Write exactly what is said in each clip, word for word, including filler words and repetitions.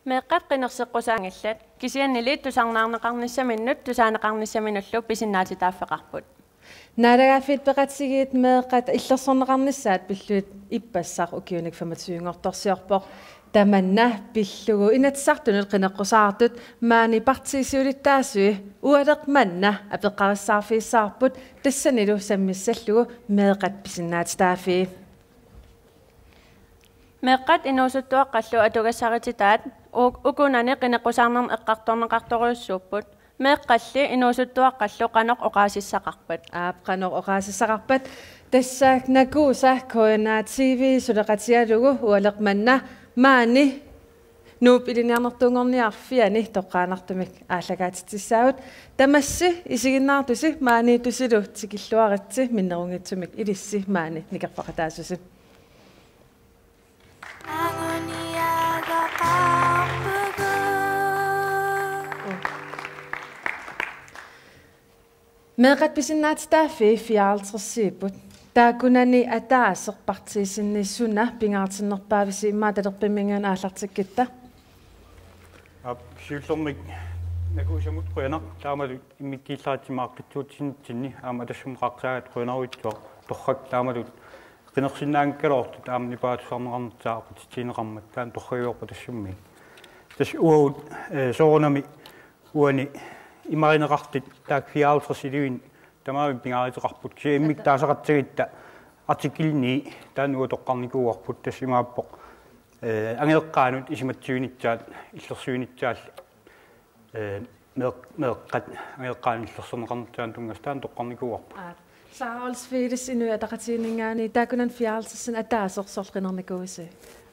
Meeqqat qinerseqqusaanngillat, kisiannili tusarnaarneqarnissaminnut tusaaneqarnissaminullu pisinnaatitaaffeqarput. Naalagaaffiit Peqatigiit meeqqat illersorneqarnissaat pillugit ippassaq ukiunik femogtyve-nngortorsiorpoq. Tamanna pillugu Inatsisartunut qineqqusaartut maani partiit siulittaasui ualeq manna apeqqarissaarfigissaarput, tassanilu sammissallugu meeqqat pisinnaatitaaffii. Meeqqat inuusuttuaqqallu atugassarititaat u-, ukunani qineqqusaarnermi eqqartorneqartorujussuupput. Meeqqalli inuusuttuaqqallu qanoq oqaasissaqarpat? Aap, qanoq oqaasissaqarpat? Tassa Nakuusa K N A T V suleqatigalugu ualeq manna maani Nuup Ilinniarnertuunngorniarfiani toqqaannartumik aallakaatitsissaagut. Tamassi isiginnaartusi maaniittusilu tikilluaritsi, minnerunngitsumik ilissi maani nikerfaqataassusi. Meeqqat pisinnaatitaaffii fireoghalvtredsiupput. Taakkunani ataaseq partiisinni suna pingaartinnerpaavisi, immaqa talerpimminngaanniit aallartikkitta? Aap, siullermik Nakuusamut qujanaq, taamatut immikkuullaritsi aaqqissuussinnitsinni, aamma tassami qaqqasaagatta qujanarujussuaq, torrak taamatut qinersinnaanngikkaluartut aamma nipaatussaarneqarnissaa aqutsitsigineqarmat, taanna torragiuarpat tassami. Tassa uagut, eh, soorunami uani imarineqartut taakku fireoghalvtreds ilivinnut tamarmik pingaaruteqarput. Kisianni immikkut taasaqassagatta artikel ni taanna uanga toqqarnikuuarput, tassa imaappoq, eh, angajoqqaanut isumassivinissaat illersuinissaallu, eh, meeq-, meeqqat angajoqqaanut illersorneqarnissaannut tunngasut taanna toqqarnikuuarput. Aap. Sara Olsvig, Inuit Ataqatigiinninngaanniit, taakkunani fireoghalvtredsinik ataaseq sorleq qinernikuuisi?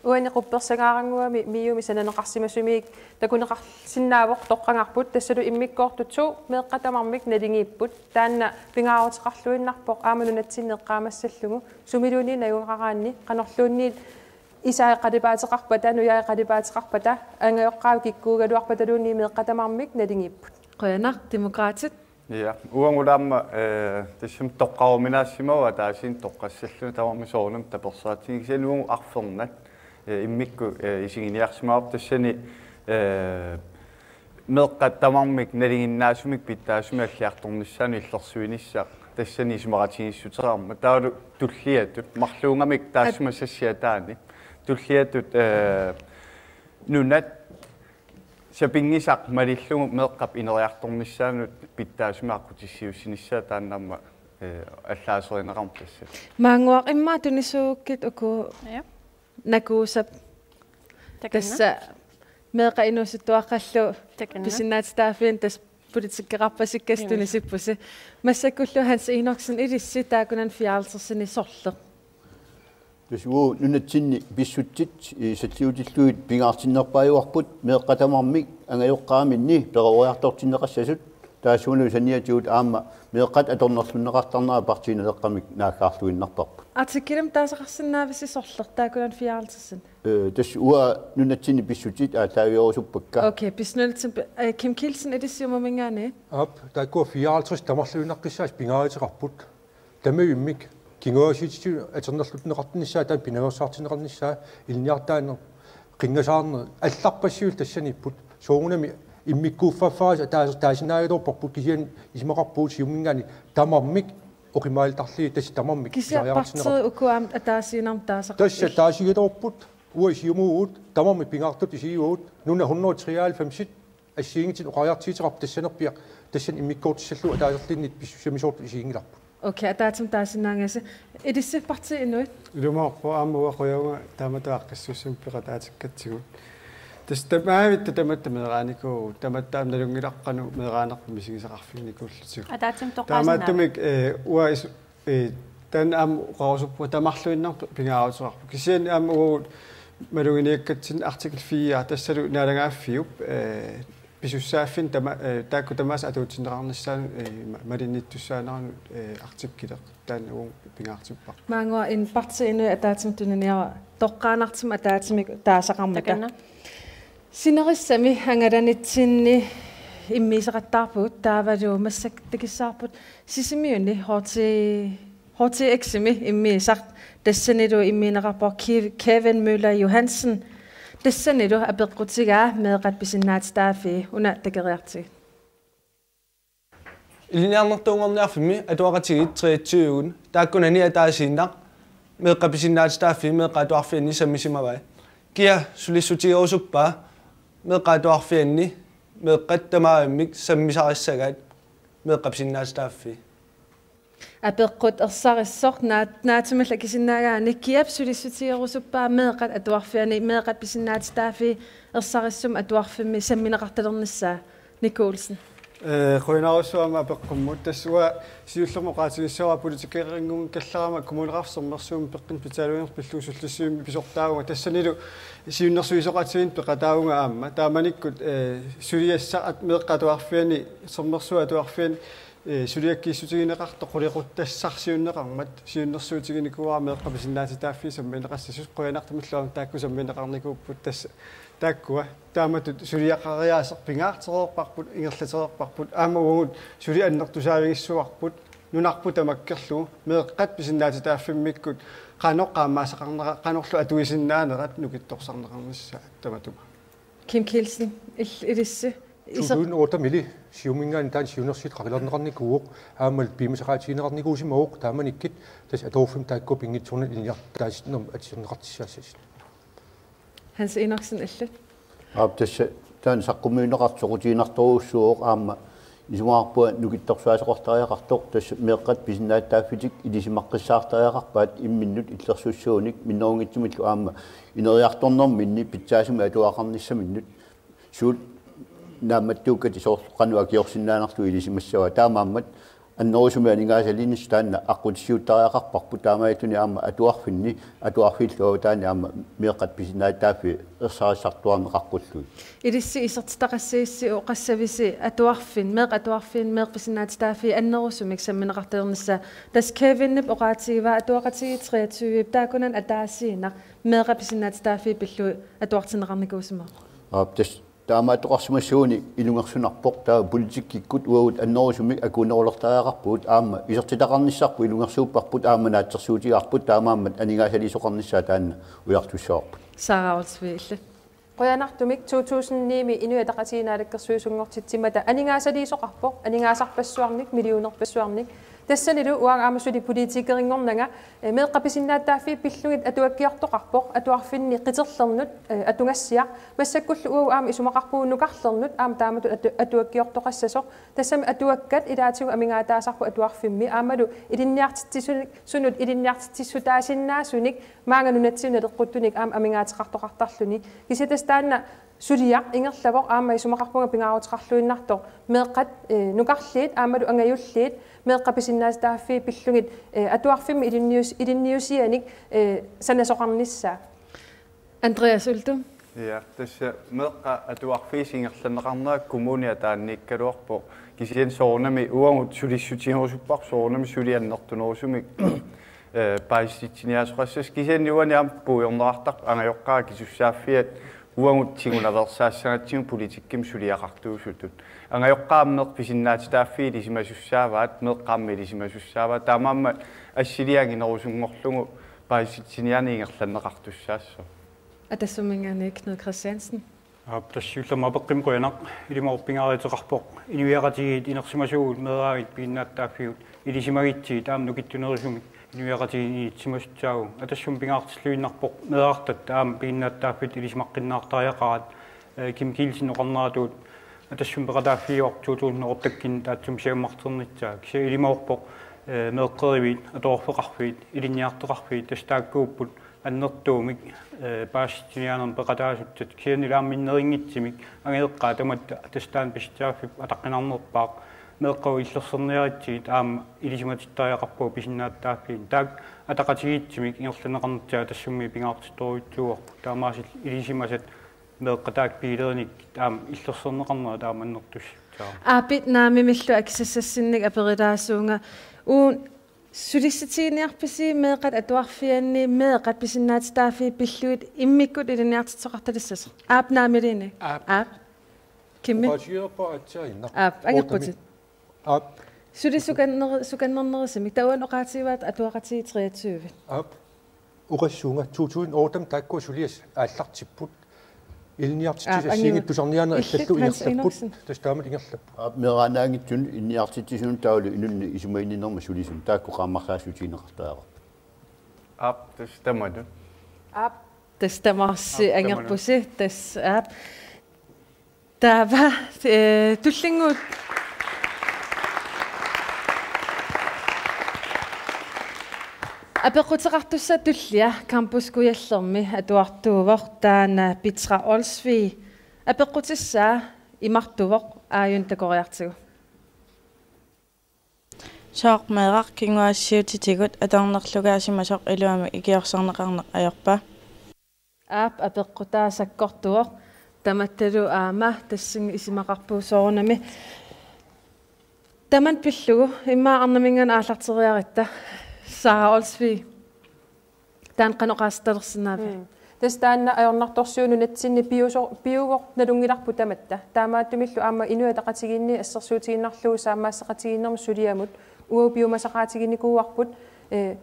Uani quppersangaarannguami MIO-mi sananeqarsimasumiit takuneqarsinnaavoq toqqagarput, tassalu immikkoortut to meeqqat tamarmik naligiipput. Taanna pingaaruteqarluinnarpoq aamma nunatsinni eqqaamassallugu sumiluunniit najugaqaraanni, qanorluunniit isai qalipaateqarpata, nujai qalipaateqarpata, angajoqqaavik kikkuugaluarpataluunniit meeqqat tamarmik naligiipput. Qujanaq. Demokraatit? Ja, uagut aamma, eh, tassami toqqaruminaassimavoq ataasiinnaq toqqassalluni, tamarmik soorunami tapersersortillugit, kisianni uagut arfernat, eh, immikkut, eh, isiginiarsimavarput, tassani, eh, meeqqat tamarmik nalinginnaasumik pitsaasumik alliartornissaanut illersuinissaq tassani isumaqatigiissuteqarmat. Taavalu tulliatut, marluugamik taassuma sassiataani, tulliatut, eh, nunat sapinngisaq malillugu meeqqap ineriartornissaanut pitsaasumik aqqutissiuussinissaa taanna aamma, eh, allaaserineqarmat tassa. Maannguaq, immaqa tunisuugukkit uku. Ja. Nakuusap. Takanna. Tassa meeqqat inuusuttuaqqallu. Takanna. Pisinnaatitaaffiini tassa politikkeqarpasikkaasi. Juu. Tunisippusi. Massakkullu Hans Enoksen, ilissi taakkunani fireoghalvtredsini sorleq? Tassa uagut nunatsinni pissutsit, eh, salliutillugit pingaartinnerpaajuarput meeqqat tamarmik angajoqqaaminni peroriartortinneqassasut, taassumalu saniatigut aamma meeqqat atornerlunneqartarnerat partiinaleqqamik naaggaarluinnarparput. Artiklimi taasaqarsinnaavisi sorleq taakkunani fireoghalvtredsini? Eh, tassa uagut nunatsinni pissutsit aallaavigerusuppakka. Okay, pissunalitsinni pi-, eh, Kim Kielsen, ilissi Siumuminngaanniit. Aap, taakkua fireoghalvtreds tamarluinnaqqissaasut pingaaruteqarput. Tamarmik kinguaassiuutitigut atornerluttuneqartinnissaa, taanna pinaveersaartinneqarnissaa, ilinniartitaaneq, qinngasaarneq, allarpassuillu tassaniipput. Soorunami immikkuuffigaarput, taas-, taasinnaagaluarparput, kisianni isumaqarpugut Siumuminngaanniit tamarmik oqimaaltarlugit, tassa tamarmik. Kisianni pisariaqartinneqarput. Partiit uku aamma ataasiinnarmik taasaqarput. Tassa taasigaluarput, uagut Siumuuvugut, tamarmik pingaartutut isigivagut, nunat hundrede treoghalvfems assigiinngitsunik oqariartuuteqarput tassanerpiaq, tassani immikkoortissallugu ataaserluunniit pissusissamisoortut isiginngilarput. Okay, ataatsimut taasinnaagassasi. Ilissi Partii Inuit? Ilumoorpoq, aamma uanga qujavunga taamatut aaqqissuussineq peqataatikkatsigu. Tassa tamaavitta tamatta meeraanikuuvugut, tamatta aamma nalunngilara qanoq meeraanerput misigisaqarfiginikuulluta. Ataatsimut toqqaasinnaavat. Taamaattumik, eh, uanga is-, eh, taanna aamma oqarusuppunga tamarluinnarmik pingaaruteqarpoq. Kisianni aamma uagut maluginiakkatsinni artikel fire, tassalu naalagaaffiup, eh, pisussaaffinni tama-, eh, taakku tamaasa atuutsinneqarnissaanut, eh, ma-, malinnittussaaneranut, eh, artikleq taanna uagut pingaartipparput. Maannguaq, in Partii Inuit ataatsimut tuniniaruk toqqaannartumik ataatsimik taasaqarmata. Takanna. Sinerissami angalanitsinni immiussaqattaarpugut, taavalu massakkut takissavarput Sisimiuni H T, H T X-imi immiussaq, tassanilu immiunneqarpoq Kev-, Kevin Møller Johansen. Tassanilu apeqqutigaa meeqqat pisinnaatitaaffii, una takoriartigit. Ilinniarnertuunngorniarfimmi atuaqatigiit treogtyve taakkunani ataasiinnaq meeqqat pisinnaatitaaffii meeqqat atuarfianni sammisimavai. Kia sulissutigerusuppaa meeqqat atuarfianni meeqqat tamarmik sammisarissagaat meeqqat pisinnaatitaaffii? Apeqqut ersarissoq naat-, naatsumillu akisinnaagaanni: Kiap sulissutigerusuppaa meeqqat atuarfianni meeqqat pisinnaatitaaffii ersarissumik atuarfimmi sammineqartalernissaa? Nikolsen. Eh, qujanarsuaq aamma apeqqummut. Tassa uanga siullermik oqaatigissavara politikerinnguakkallarama Kommuneqarfik Sermersuumi peqqinnut pitsaanermut pillugu sullissivimmi pisortaavunga. Tassanilu siunnersuisoqatigiinneq peqataavunga aamma. Taamanikkut, eh, suliassaq meeqqat atuarfianni, Sermersuup atuarfianni, eh, suliakkiissutigineqartoq qulequttassarsiunneqarmat siunnersuutiginikuuara meeqqat pisinnaatitaaffii sammineqassasut. Qujanartumillu aamma taakku sammineqarnikuupput tassa. Taakkua taamatut suliaqariaaseq pingaartereerparput, ingerlatereerparput, aamma uagut suli annertusaavigissavarput nunarput tamakkerlugu meeqqat pisinnaatitaaffimmikkut qanoq qaammaasaqarnera, qanorlu atuisinnaanerat nukittorsarneqarnissaa tamatuma. Kim Kielsen, il-, ilissi. Iser- Tusind otte mili Siumuminngaanniit taanna siunnersuut qaqilerneqarnikuuvoq, aammalu piumasaqaatigineqarnikuusimavoq, taamanikkut tassa atuarfimmi taakku pinngitsoornani ilinniartitaasinnermut atiserneqartussaassasut. Hans Enoksen, illit. Aap, tassa taanna saqqummiunneqartoq soqutiginartorujussuuvoq, aamma isumaqarpunga nukittorsaasoqartariaqartoq, tassa meeqqat pisinnaatitaaffitik ilisimaqqissaartariaqarpaat imminnut illersussuunik minnerunngitsumillu aamma ineriartornerminni pitsaasumik atuaqarnissaminnut. Suut naammattuukkatit soorlu qanoq akiorsinnaanerlugu ilisimassava. Taamaammat annerusumik aningaasaliinissaq taanna aqqutissiuuttariaqarparput, taamaattunik aamma atuarfinni, atuarfiillu avataani aamma meeqqat pisinnaatitaaffii ersarissartuarneq aqqullugit. Ilissi isertitaqassagussi oqassavisi atuarfimmi, meeqqat atuarfianni meeqqat pisinnaatitaaffii annerusumik sammineqartalernissaa? Tassa Kevinip oqaatigivaa atuaqatigiit treogtyve taakkunani ataasiinnaq meeqqat pisinnaatitaaffii pillugit atuartinneqarnikuusimavoq. Aap, tassa taamaattoqarsimassaguni ilungersunarpoq, taava politikkikkut uagut annerusumik akuunerulertariaqarpugut, aamma isertitaqarnissarput ilungersuupparput, aamma naatsorsuutigaarput, taamaammat aningaasaliisoqarnissaa taanna ujartussavarput. Sara Olsvig, illit. Qujanartumik. To tusind ni-mi Inuit Ataqatigiit Naalakkersuisunngortitsimmata aningaasaliisoqarpoq, aningaasarpassuarnik, millionerpassuarnik. Tassanilu uanga aamma suli politikerinngornanga, eh, meeqqat pisinnaatitaaffii pillugit atuakkiortoqarpoq, atuarfinni qiterlernut, eh, atugassiaq. Massakkullu uagut aamma isumaqarpugut nukarlernut aamma taamatut atu-, atuakkiortoqassasoq. Tassami atuakkat ilaatigut amigaataasarput atuarfimmi, aammalu ilinniartitsisu-, sunut ilinniartitsissutaasinnaasunik maanga nunatsinni naleqquttunik aamma amigaateqartoqartarluni. Kisianni tassa taanna suliaq ingerlavoq, aamma isumaqarpunga pingaaruteqarluinnartoq meeqqat, eh, nukarliit aammalu angajulliit meeqqat pisinnaatitaaffii pillugit, eh, atuarfimmi ilinnius-, ilinniusianik, eh, sanasoqarnissaa. Andreas Uldum. Ja, tassa meeqqat atuarfiisa ingerlanneqarnera kommuni ataaniikkaluarpoq. Kisianni soorunami uagut sulissutigerusupparput soorunami suli annertunerusumik, eh, paasissutitsiniaasoqassasoq, kisianni uani aamma puigorneqartarpoq angajoqqaat akisussaaffiat uagut tigunaveersaassagatsigu politikkimi suliaqartuusutut. Angajoqqaat meeqqat pisinnaatitaaffii ilisimasussaavaat, meeqqat aamma ilisimasussaavaat, taamaammat assiliaq anginerusunngorlugu paasissutitsiniaaneq ingerlanneqartussaassaaq. Atassumminngaanniit Knud Kristiansen. Aap, tassa siullermik apeqqummik qujanaq. Ilimagorpingaaruteqarpoq inuiaqatigiit inersimasuugut meeraagit piginnaatitaaffigut ilisimagitsigit aamma nukittunerusumik inuiaqatigiit inissisimasussaavagut. Atassumik pingaartilluinnarpoq meerartatta aamma piginnaatitaaffik ilisimaqqinnaartariaqaraat, eh, Kim Kielsen oqarneratut atassumik peqataaffigaarput to tusind otte-kkunni taassuma siammarternissaa. Kisianni ilimagorpoq, eh, meeqqeriviit, atuarfeqarfiit, ilinniartoqarfiit, tassa taakkuupput annertuumik, eh, paasissutitsiniaanermut peqataasussat. Kisiannili aamma minnerunngitsumik angajoqqaat tamatta tassa taanna pissutsit ataqqinarnerpaaq. Meeqqavut illersorniaritsigit aamma ilisimatittariaqarpagut pisinnaatitaaffiini. Taakku ataqatigiissumik ingerlanneqarnissaat atassumik pingaartittorujussuuarput. Taamaasillutik ilisimasat meeqqat taakku pigilerinik aamma illersorneqarnerat aamma annertussaaq. Aap, naamimillu akisassassinnik aperilaassuunga. Uagut sulissutiginiarpisi meeqqat atuarfianni meeqqat pisinnaatitaaffii pillugit immikkut ilinniartitsisoqartalissasoq? Aap, naamiliinik. Aap. Aap. Kimmi? Oqaatigereerpara aatsaannguaq. Aap, angerputit. Aap. Suli sukanner-, sukannernerusumik. Taava uani oqaatigivaat atuaqatigiit treogtyve. Aap. Oqassuunga to tusind otte taakkua suliassat aallartipput. Ilinniartitsisut assigiinngitsut tusarniaanerat illit allallu Hans ingerlapput. Enoksen. Tassa taamatut ingerlapput. Aap, meeraannaanngitsunik ilinniartitsisunut taavalu inunnut isumaginninnermut sulisumik taakku qaammarsaassuutigineqartariaqarput. Aap, tassa tamatut. Aap, tassa tamarsi. Aap, tamatut. Angerpusi, tassa aap. Taava, eh, tullinnguut. Apeqquteqartussat tullia Campus Kujallermi atuartuuvoq, taanna Petra Olsvig. Apeqqutissaa imartuvoq, aajuna takoriartigu. Sooq meeraq kinguaassiuutitigut atornerlugaasimasoq iluamik ikiorserneqarneq ajorpa? Aap, apeqqutaa sakkortuvoq. Tamattalu aamma tassani isumaqarpoq soorunami. Tamanna pillugu immaqa arnaminngaanniit aallarteriaratta. Sara Olsvig. Taanna qanoq oqaasertalersinnaaviuk? Mm. Tassa taanna ajornartorsiut nunatsinni piuso-, piuvoq nalunngilarput tamatta. Taamaattumillu aamma Inuit Ataqatigiinni assersuutigiinnarlugu saammaasseqatigiinnermut suliamut uagut piumasaqaatiginikuuarput, eh,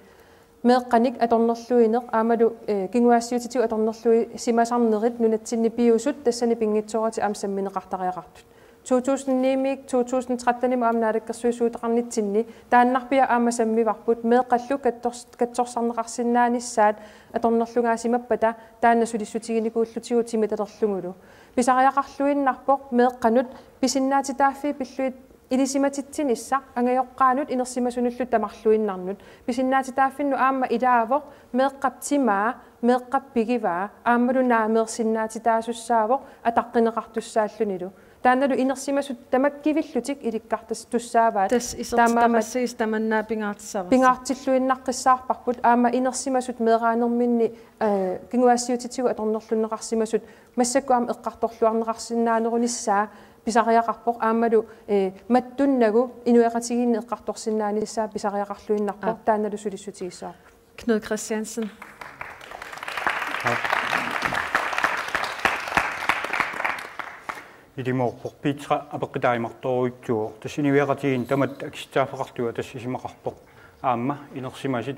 meeqqanik atornerluineq aammalu, eh, kinguaassiuutitigut atornerluisimasarnerit nunatsinni piusut tassani pinngitsooratik aamma sammineqartariaqartut. To tusind ni-miit to tusind tretten-imut aamma naalakkersuisuuteqarnitsinni taannarpiaq aamma sammivarput, meeqqallu kattors-, katsorsarneqarsinnaanissaat atornerlugaasimappata taanna sulissutiginikuullutigu timitalerlugulu. Pisariaqarluinnarpoq meeqqanut pisinnaatitaaffii pillugit ilisimatitsinissaa angajoqqaanut inersimasunullu tamarluinnarnut. Pisinnaatitaaffinnut aamma ilaavoq meeqqap timaa, meeqqap pigivaa, aammalu naameersinnaatitaasussaavoq ataqqineqartussaallunilu. Taannalu inersimasut tamakkivillutik ilikkartussaavaat. Tassa isertitaqassagisi tamanna pingaartissavasi. Pingaartilluinnaqqissaarparput aamma inersimasut meeraanerminni, eh, kinguaassiuutitigut atornerlunneqarsimasut massakkut aamma eqqartorluarneqarsinnaanerunissaa pisariaqarpoq aammalu, eh, mattunnagu inuiaqatigiinni eqqartorsinnaanissaa pisariaqarluinnarpoq. Aap. Taannalu sulissutigissavarput. Knud Kristiansen. Ilimoorpoq Petra apeqqutaa imartorujussuuvoq. Tassa inuiaqatigiinni tamatta akissutissaaffeqartunga tassa isumaqarpoq. Aamma inersimasut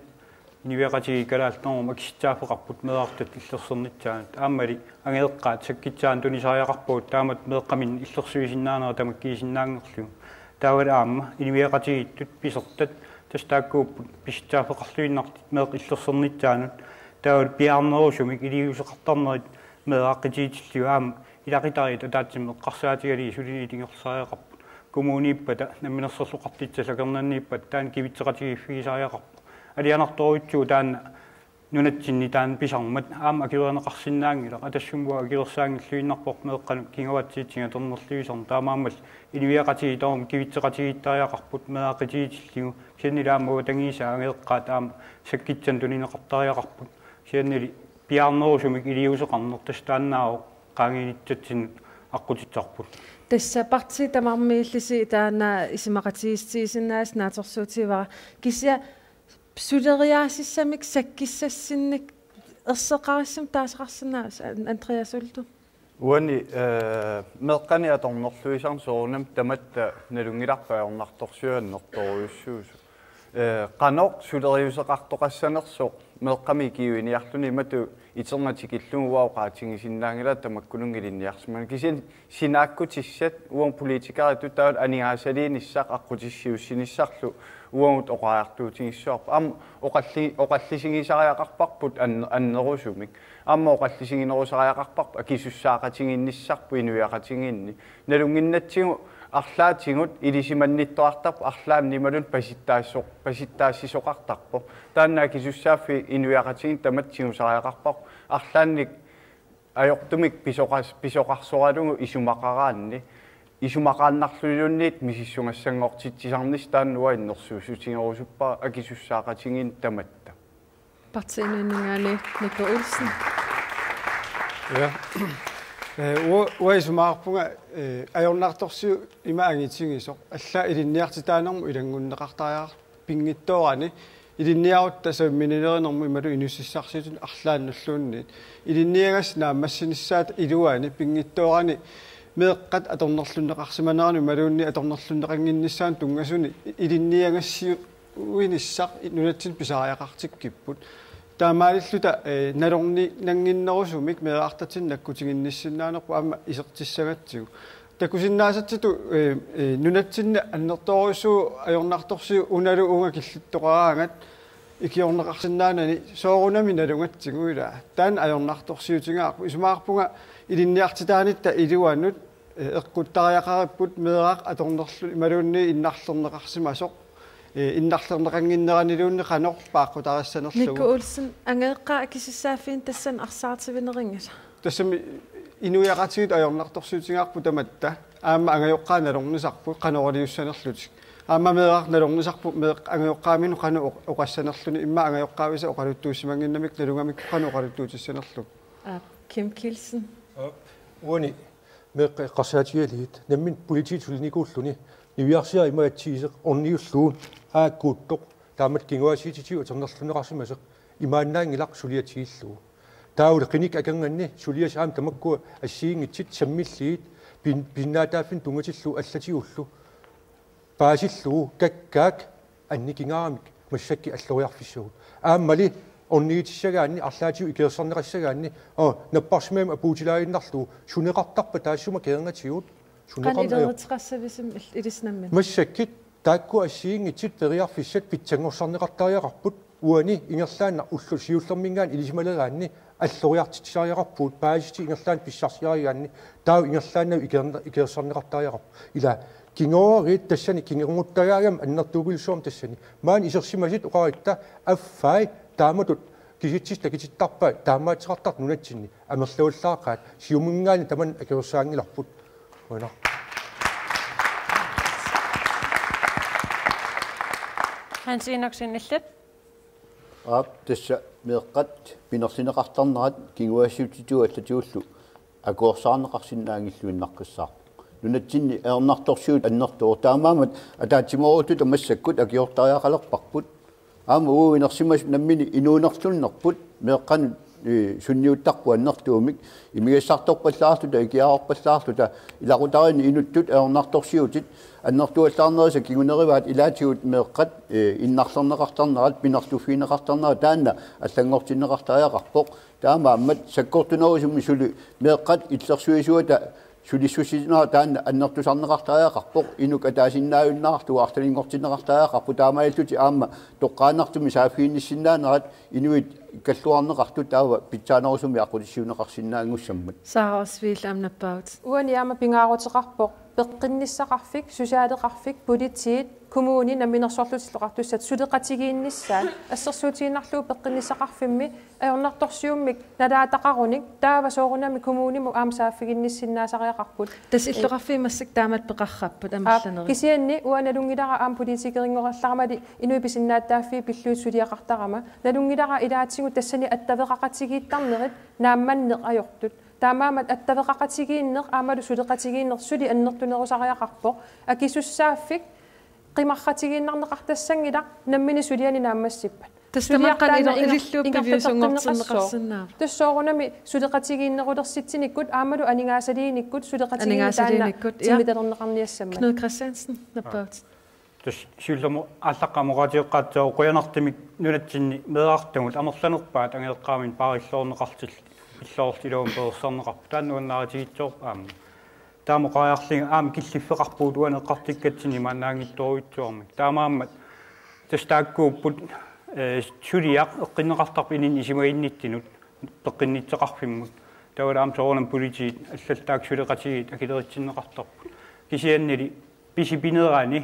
inuiaqatigiit Kalaallit Nunaannut akissutissaaffeqarput meerartatta illersornissaanut. Aammali angajoqqaat sakkutsaanut tunisariaqarpagut taamatut meeqqaminnik illersuisinnaanera tamakkiisinnaanngorlugu. Taavalu aamma inuiaqatigiittut pisortat tassa taakkuupput pisuttussaaffeqarluinnartut meeqqat illersornissaannut. Taavalu piaarnerusumik iliuuseqartarnerit meeraqatigiittillugu aamma ilaqutariit ataatsimik eqqarsaatigalugit suliniutinngortariaqarput. Kommuniippata, Namminersorlutik Aqqutissiat akornanniippata taanna kivitseqatigiiffigisariaqarpoq. Alianartorujussuuvoq taanna nunatsinni taanna pisarmat aamma akuerineqarsinnaanngilaq, Atassummi akuersaanngilluinnarpoq meeqqanut kinguaassiuutitigut atornerluinermut, taamaammallu inuiaqatigiit tamarmik kivitseqatigiittariaqarput meeraqatigiittillugu, kisiannili aamma uagut angusaat angajoqqaat aamma sakkutsaanut tunineqartariaqarput, kisiannili piaarnerusumik iliuuseqarneq tassa taannaavoq qaangiinissatsinnut aqqutissarput. Tassa partiit tamarmik illit taanna isumaqatigiissutigisinnaasasi naatsorsuutigivara. Kisianni suleriaassissamik sakkissassinnik erseqqarissamik taasaqarsinnaaviuk, An-, Andreas Oldu? Uani, eh, meeqqanik atornerluisarneq soorunami tamatta nalunngilarput ajornartorsiut annertoorujussuusut. Eh, qanoq suleriuseqartoqassanersoq meeqqamik ikiuiniarluni imatut iternatikillugu uanga oqaatigisinnaanngilara tamakkununnga ilinniarsimanermut. Kisianni sinaakkutissat uagut politikeritut taavalu aningaasaliinissaq aqqutissiuussinissarlu uagut oqariartuutigissavarput. Aamma oqalli-, oqallisigisariaqarparput an-, annerusumik. Aamma oqallisiginerusariaqarparput akisussaaqatigiinnissarput inuiaqatigiinni. Nalunnginnatsigu arlaatigut ilisimannittoqartarpoq arlaannik imaluunniit pasittaassoq-, pasittaassisoqartarpoq. Taanna akisussaaffik inuiaqatigiinni tamatta tigusariaqarparput. Arlaannik ajortumik pisoqas-, pisoqarsoralugu isumaqaraanni. Isumaqaannarluniluunniit misissugassanngortitsisarnissaq taanna uanga innersuussutigerusuppara akisussaaqatigiinni tamatta. Partii Inuit Ataqatigiinninngaanniit Nuka Olsen. Ja. Eh, uanga, uanga isumaqarpunga, eh, ajornartorsiut ima angitigisoq. Allaat ilinniartitaanermut ilanngunneqartariaqarpoq pinngitsoorani. Ilinniarutta samminiilerinermut imaluunniit inuussutissarsiutinut arlaannulluunniit. Ilinniagassat naammassinissaata iluani pinngitsoorani meeqqat atornerlunneqarsimaneranut imaluunniit atornerlunneqannginnissaanut tunngasunik ilinniagassiu- -inissaq nunatsinni pisariaqartikkipput. Taamaalilluta, eh, nalorninannginnerusumik meerartatsinnut nakkutiginnissinnaanerput aamma isertissagatsigu. Takusinnaasatsitut, eh, eh, nunatsinni annertoorujussuuvoq ajornartorsiut unalu uunga killittoqaraangat ikiorneqarsinnaanani soorunami nalugatsigu ilaa. Taanna ajornartorsiutigaarput isumaqarpunga ilinniartitaanitta iluanut, eh, eqquttariaqaripput meeraq atornerluni imaluunniit innarlerneqarsimasoq, eh, innarlerneqannginneraniluunniit qanoq paaqqutarissanerlugu. Mikko Olsen, angajoqqaat akisussaaffiini tassani arsaartivineringila. Tassami inuiaqatigiit ajornartorsiutigaarput tamatta. Aamma angajoqqaat nalornisarput qanoraluussanerlutik. Aamma meeraq nalornisarput meeqqat angajoqqaaminut qanoq oq-, oqassanerluni immaqa angajoqqaavisa oqaluttuussimannginnamikku nalugamikku qanoq oqaluttuutissanerlugu. Aap, Kim Kielsen. Aap, uani meeqqat eqqarsaatigalugit nammineq politiit sulinikuulluni niviarsiaq ima atsigisoq orniullugu aakkuuttoq taamatut kinguaassiuutitigut atornerlunneqarsimasoq imaannaanngilaq suliatigillugu. Taavalu qinikkat akornanni suliassat aamma tamakkua assigiinngitsut sammillugit pin-, pinnaatitaaffinnut tunngatillugu allatigullu paasillugu kakkaak annikingaaramik massakkut alloriarfissagut. Aammali ornigutissagaanni arlaatigut ikersarneqassagaanni, oo, napparsimmavimmi apuutilaaginnarlugu suneqartarpa taassuma kingornatigut. Qanoq suneqarneq ileruteqassavissi il-, ilissi nammineq? Massakkut taakku assigiinngitsut periarfissat pitsanngorsarneqartariaqarput uani ingerlaannaq ullut siullermiingaanniit ilisimaleraanni alloriartitsisariaqarpugut paasissutit ingerlaannaq pissarsiarigaanni taava ingerlaannaq ikerna-, ikersarneqartariaqarpoq. Ila kingooriit tassani kingornuttagaagami annertuumilluunniit tassani. Maani isersimasut oqaritta affai taamatut kisitsisit takutittarpai taamaattoqartartut nunatsinni amerlavallaaqaat Siumumiingaanniit tamanna akuersaanngilarput. Uanga. Hans Enoksen, illit? Aap, tassa meeqqat pinerlineqartarnerat kinguaassiuutitigut allatigullu akuersaarneqarsinnaanngilluinnaqqissaarpoq. Nunatsinni ajornartorsiut annertuvoq taamaammat ataatsimoorutta massakkut akiortariaqalerparput. Aamma uagut inersimasut nammineq inuunerlunnerput meeqqanut, eh, sunniuttarput annertuumik imigassartorpallaarluta ikiaroorpallaarluta ilaqutariinni inuttut ajornartorsiutit annertuallaarnerisa kingunerivaat ilaatigut meeqqat, eh, innarlerneqartarnerat pinerluffigineqartarnerat taanna allanngortinneqartariaqarpoq. Taamaammat sakkortunerusumik suli meeqqat illersuisuata sulissusinerat taanna annertusarneqartariaqarpoq inuk ataasinnaajunnaarlugu arlalinngortinneqartariaqarpoq taamaalillutik aamma toqqaannartumik saaffiginnissinnaanerat inuit kalluarneqartut taava pitsaanerusumik aqqutissiuunneqarsinnaanngussammat. Sara Olsvig, aamma nappaavutit. Uani aamma pingaaruteqarpoq peqqinnissaqarfik, socialeqarfik, politiit, kommunit, Namminersorlutik Illoqartussat suleqatigiinnissaat assersuutigiinnarlugu peqqinnissaqarfimmi ajornartorsiummik nalaataqarunik taava soorunami kommunimut aamma saaffiginnissinnaasariaqarput. Tassa illoqarfiit massakkut taamatut peqarrapput. Aap, amerlanerit. Kisianni uanga nalunngilara aamma politikerinngorallarama inuit pisinnaatitaaffiit pillugit suliaqartarama. Nalunngilara ilaatigut tassani attaveqaqatigiittarnerit naammanneq ajortut. Taamaammat attaveqaqatigiinneq aammalu suleqatigiinneq suli annertunerusariaqarpoq. Akisussaaffik qimarratigiinnarneqartassanngilaq nammineq sulianik naammassippat. Tassa tamanna qanoq suliartaanna ilo-, inga-, ilillugu ingaqqaqqinneqassaaq. Piviusunngortinneqarsinnaavoq. Tassa soorunami suleqatigiinnerulersitsinikkut aammalu aningaasaliinikkut suleqatigiinneq taanna aningaasaliinikkut, ja. Timmitalerneqarniassammat. Knud Kristiansen, nappaavutit. Tassa siullermik aallaqqaammut oqaatigeqqaassaaq qujanartumik nunatsinni meerartagut amerlanerpaat angajoqqaaminnut paarilluarneqartut illoorlutik iluamik perorsarneqarput taanna nuannaarutigisoq aamma. Taama oqariarlunga aamma killiffeqarpugut uani eqqartukkatsinni imaannaanngitsorujussuarmik. Taamaammat tassa taakkuupput, eh, suliaq eqqunneqartarpoq ilinni isumaginnittunut peqqinnissaqarfimmut. Taavalu aamma soorunami politiit allallu taakku suleqatigiit akileritsinneqartarput. Kisiannili pisipinerani